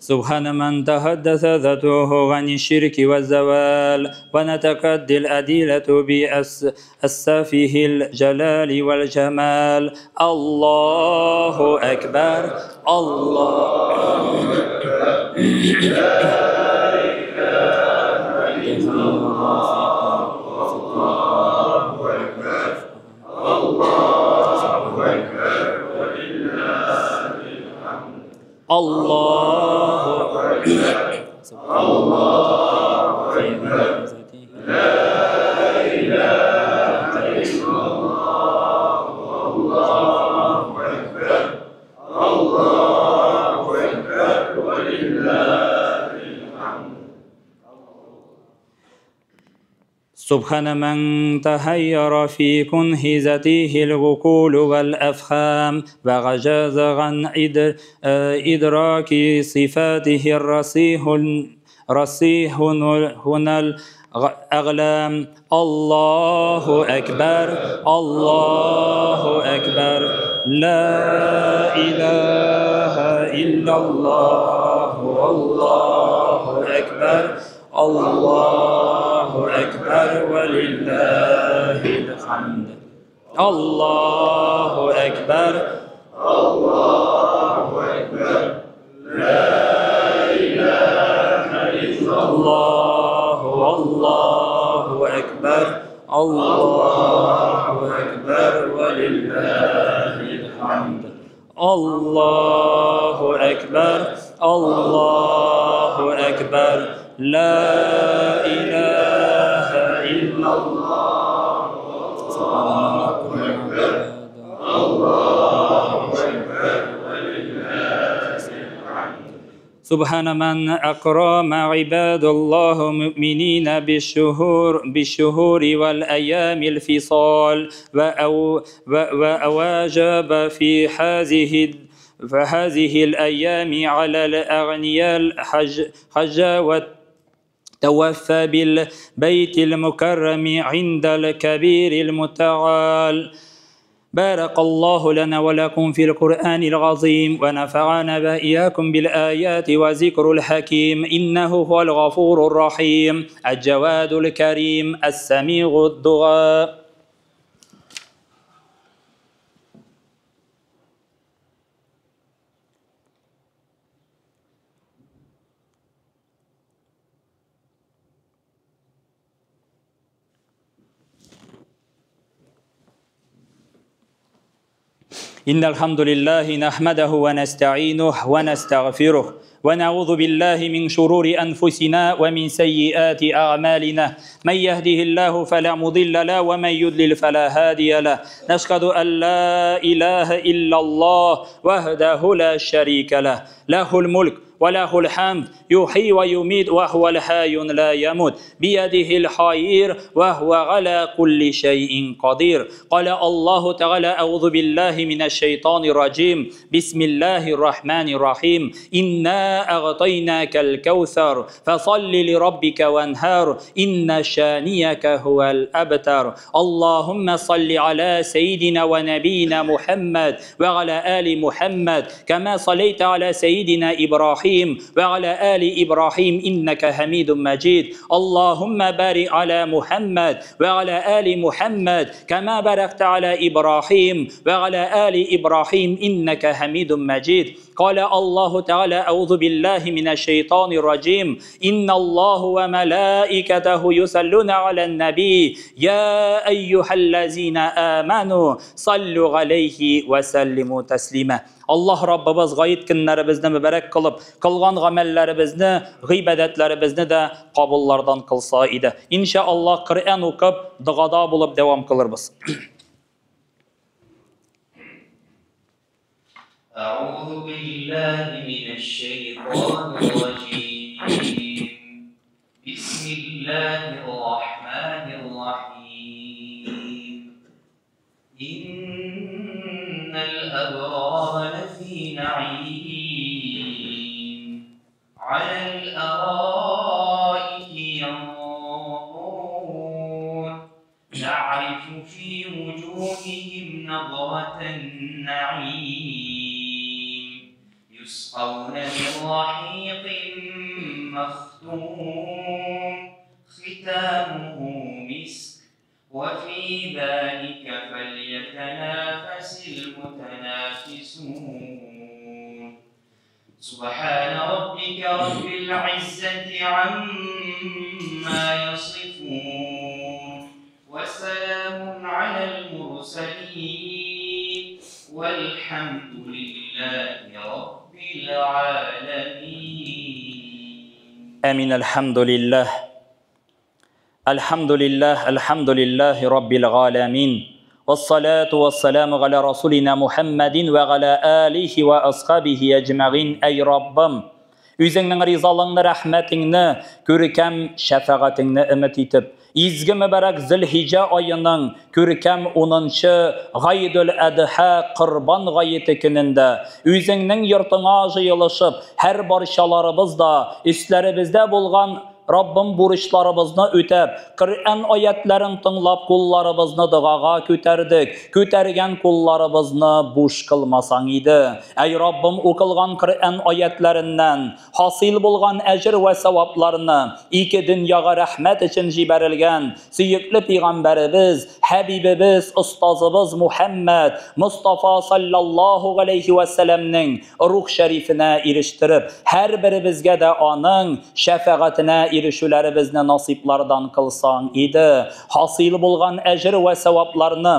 سبحان من تحدث ذاته عن الشرك والزوال، ونتقد الأدلة بأسفه الجلال والجمال. الله أكبر، الله أكبر، لا إله إلا الله، الله أكبر، الله أكبر، ولله الحمد. الله أكبر، الله أكبر، لا إله إلا الله، الله أكبر، الله أكبر، ولله الحمد. سبحان من تحير في كنه ذاته العقول والأفهام، وعجز عن إدراك صفاته الرصيح هنا الأغلام. الله أكبر، الله أكبر، لا إله إلا الله، الله أكبر، الله أكبر، ولله الحمد. الله أكبر، الله أكبر، لا إله إلا الله، الله أكبر، الله أكبر، ولله الحمد. الله أكبر، الله أكبر، لا إله إلا الله. الله أكبر، الله أكبر، ولله الحمد. سبحان من أكرم عباد الله مؤمنين بالشهور والأيام الفصال، وأواجب في هذه الأيام على الأغنياء الحج والتوفى بالبيت المكرم عند الكبير المتعال. بارك الله لنا ولكم في القرآن العظيم، ونفعنا وإياكم بالآيات وذكر الحكيم، إنه هو الغفور الرحيم الجواد الكريم السميع الدعاء. إن الحمد لله نحمده ونستعينه ونستغفره، ونعوذ بالله من شرور أنفسنا ومن سيئات أعمالنا، من يهده الله فلا مضل له ومن يضلل فلا هادي له. نشهد أن لا إله إلا الله وحده لا شريك له، له الملك وله الحمد، يحيي ويميت وهو الحي لا يموت، بيده الخير وهو على كل شيء قدير. قال الله تعالى: أعوذ بالله من الشيطان الرجيم، بسم الله الرحمن الرحيم، إنا أعطيناك الكوثر فصل لربك وانهار إن شانئك هو الأبتر. اللهم صل على سيدنا ونبينا محمد وعلى آل محمد كما صليت على سيدنا إبراهيم وعلى آل إبراهيم إنك حميد مجيد. اللهم بارك على محمد وعلى آل محمد كما باركت على إبراهيم وعلى آل إبراهيم إنك حميد مجيد. قال الله تعالى: أعوذ بالله من الشيطان الرجيم، إن الله وملائكته يصلون على النبي يا أيها الذين آمنوا صلوا عليه وسلموا تسليما. Alloh Robbimiz g'oyit kunlarimizni muborak qilib, qilgan amallarimizni, g'ibodatlarimizni da qabullardan qilsa edi. Inshaalloh Qur'on o'qib, duoda bo'lib davom qilamiz. أعوذ بالله من الشيطان الرجيم، بسم الله الرحمن الرحيم، إن الأبرار لفي نعيم، على الأرائك ينظرون، تعرف في وجوههم نظرة النعيم، يسقون من رحيق مختوم ختامه مسك وفي ذلك فليتنافس المتنافسون. سبحان ربك رب العزة عما يصفون وسلام على المرسلين والحمد لله رب العالمين. آمين. الحمد لله الحمد لله الحمد لله رب العالمين والصلاة والسلام على رسولنا محمد وعلى آله وأصحابه أجمعين. Әй Раббым, үзеңнең ризалыңны, рәхмәтеңне, күркәм шәфәгатеңне өмет итеп, изге мөбарәк Зөлхиҗә аеның күркәм 10нчы Гайдул Әдһа Корбан гаете көнендә үзеңнең йортыңа җыелышып, һәр барчаларыбыз да өсләребездә булган Раббым бурычларыбызны үтәп, Коръән аятларын тыңлап кулларыбызны догага күтәрдек. Күтәргән кулларыбызны буш кылмасаң иде. Әй Раббым, укылган Коръән аятларыннан хасил булган әҗер вә савапларны ике дөньяга рәхмәт өчен җибәрелгән сөекле пәйгамбәребез, хәбибебез, остазыбыз Мухәммәд Мустафа саллаллаһу галәйһи вә сәлләмнең рух шәрифенә ирештереп, һәр беребезгә дә аның шәфәгатенә ирешүләребезне насыйплардан кылсаң иде. Хасил булган әҗер вә савапларны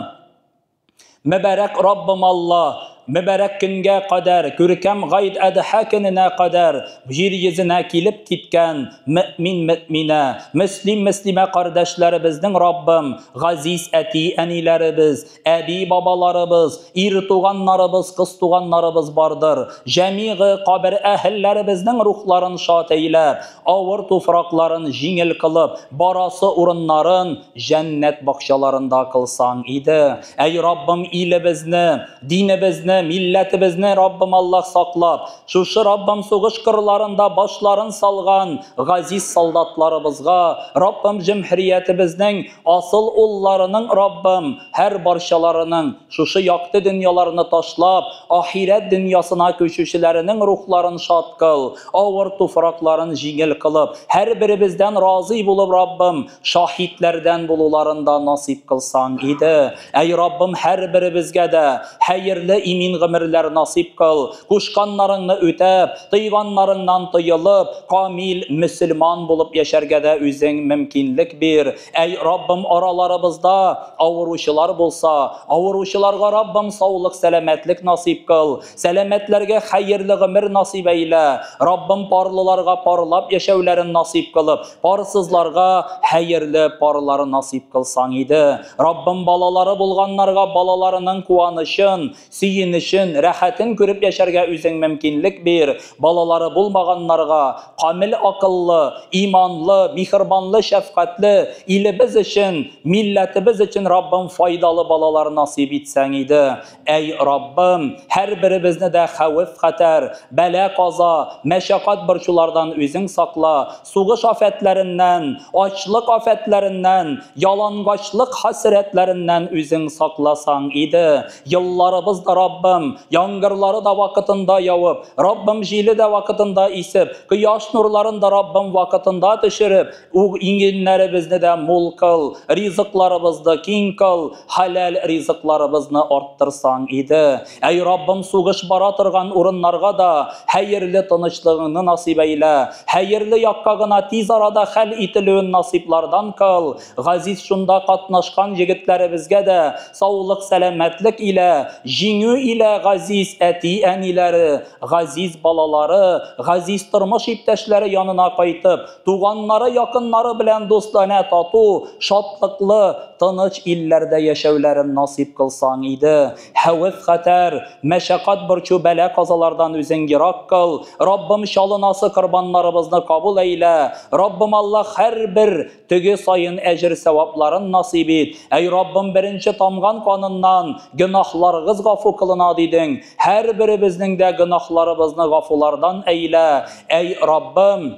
мөбарәк Раббым Алла, мөбарәк көнгә кадәр, күркәм Гайд Әдһа көненә кадәр җир йөзенә килеп киткән мөмин мөминә, мөслим мөслимә кардәшләребезнең Раббым, газиз әти әниләребез, әби бабаларыбыз, ир туганнарыбыз, кыз туганнарыбыз бардыр. Җәмигы кабер әһелләребезнең рухларын шат әйләп, авыр туфракларын җиңел кылып, барасы урыннарын җәннәт бакчаларында кылсаң иде. Әй Раббым, илебезне, динебезне, милләтебезне Раббым Аллаһ саклап, шушы Раббым сугыш кырларында башларын салган газиз солдатларыбызга, Раббым җөмһүриятебезнең асыл улларының Раббым һәр барчаларының шушы якты дөньяларны ташлап, ахирәт дөньясына күчүчеләренең рухларын шат кыл, авыр туфракларын җиңел кылып, һәр беребездән разый булып Раббым шаһитләрдән булуларын да насыйп кылсаң иде. Әй Раббым, һәр беребезгә дә хәерле имин гомерләр насыйп кыл, кушканнарыңны үтәп, тыйганнарыңнан тыелып, камил мөселман булып яшәргә дә үзең мөмкинлек бир. Әй Раббым, араларыбызда авыручылар булса, авыручыларга Раббым саулык, сәламәтлек насыйп кыл, сәламәтләргә хәерле гомер насыйп әйлә. Раббым парлыларга парлап яшәүләрен насыйп кылып, парсызларга хәерле парлары насыйп кылсаң иде. Раббым балалары булганнарга балаларының куанычын, сөенечен, рәхәтен күреп яшәргә үзең мөмкинлек бир. Балалары булмаганнарга камил акыллы, иманлы, миһербанлы, шәфкатьле, илебез өчен, милләтебез өчен Раббым файдалы балалар насыйп итсәң иде. Әй Раббым, һәр беребезне дә хәвеф хәтәр, бәла каза, мәшәкать борчулардан үзең сакла, сугыш афәтләреннән, ачлык афәтләреннән, ялангачлык хәсрәтләреннән үзең сакласаң иде. Елларыбыз да Раббым, яңгырлары да вакытында явып, Раббым җиле дә вакытында исеп, кояш нурларын да Раббым вакытында төшереп, уг иңгеннәребезне дә мул кыл, ризыкларыбызны киң кыл, хәләл ризыкларыбызны арттырсаң иде. Әй Раббым, сугыш бара торган урыннарга да хәерле тынычлыгыңны насыйп әйлә. Хәерле якка гына тиз арада хәл ителүен насыйплардан кыл. Газиз шунда катнашкан егетләребезгә дә саулык, сәламәтлек илә, җиңү илә газиз әти-әниләре, газиз балалары, газиз тормыш иптәшләре янына кайтып, туганнары, якыннары белән дустанә тату, шатлыклы, тыныч илләрдә яшәүләрен насыйп кылсаң иде. Хәвеф хәтәр, мәшәкать борчу бәла казалардан үзең ерак кыл. Раббым чалынасы корбаннарыбызны кабул әйлә. Раббым Аллаһ һәрбер төге саен әҗер савапларын насыйп ит. Әй Раббым, беренче тамган каныннан гөнаһларыгыз гафу кылына дидең. Һәр беребезнең дә гөнаһларыбызны гафулардан әйлә. Әй Раббым,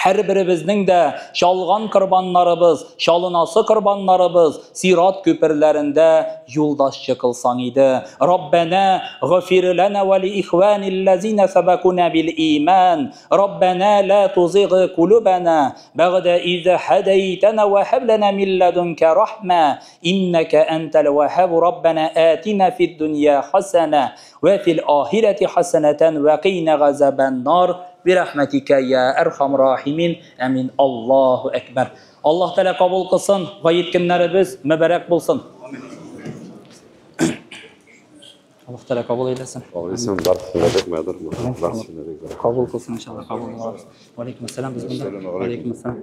Һәрберебезнең дә чалган корбаннарыбыз, чалынасы корбаннарыбыз сират күперләрендә юлдашчы кылсаң иде. Раббәнә гыфир ләнә вә ли ихванилләзинә сәбәкүнә бил иман. Раббәнә лә тузигы кулубәнә бәгъдә из һәдәйтәнә вә һәб ләнә мин ләдүнкә рахмә иннәкә әнтәл вәһһаб. Раббәнә атина фид дөнья хәсәнә вә фил ахирәти хәсәнәтән вә кыйна газабән нар бирәхмәтикә я әрхам рахимин. Амин. Аллаһу әкбәр. Аллаһ Тәгалә кабул кылсын, гает көннәребез мөбарәк булсын. Аллаһ Тәгалә кабул әйләсен. Кабул кылсын иншалла, кабул кылсын. Валейкум ассалам, без монда. Валейкум ассалам.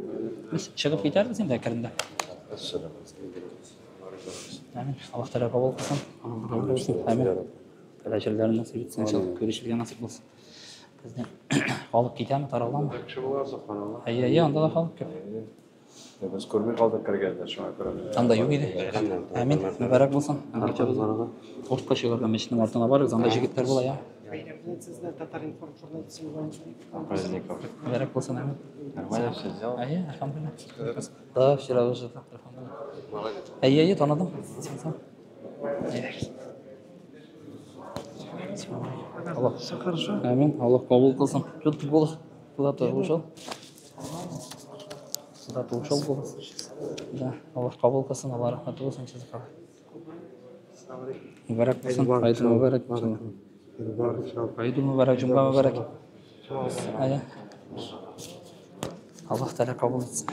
Без чыгып китәрбез инде әкренләп. Амин. Аллаһ Тәгалә кабул кылсын. Кабул кылсын. Амин. Әҗерләрен насыйп итсен иншалла. Күрешергә насыйп булсын. Безнең халык китәме, тараламы? Кеше була, субханалла. Әйе, әйе, анда да халык күп. Без күрми калдык кергәндә, шуңа күрә. Анда юк иде. Амин. Мөбарәк булсын. Ортка чыгарга мәчетнең артына барыгыз, анда җегетләр була, я. Праздников. Мөбарәк булсын, амин. Нормально все сделал? Әйе, әлхәмдүлилләһ. Да, вчера уже, әлхәмдүлилләһ. Әйе, әйе, таныдым. Син. Аллах. Все хорошо? Амин. Аллах кабул кылсын. Что ты голос куда-то ушел? Куда-то ушел голос. Да, Аллах кабул кылсын, Аллах рәхмәте булсын сезгә. Мөбарәк булсын. Гает мөбарәк. Гает мөбарәк, җомга мөбарәк. Әйе. Аллаһ Тәгалә кабул итсен.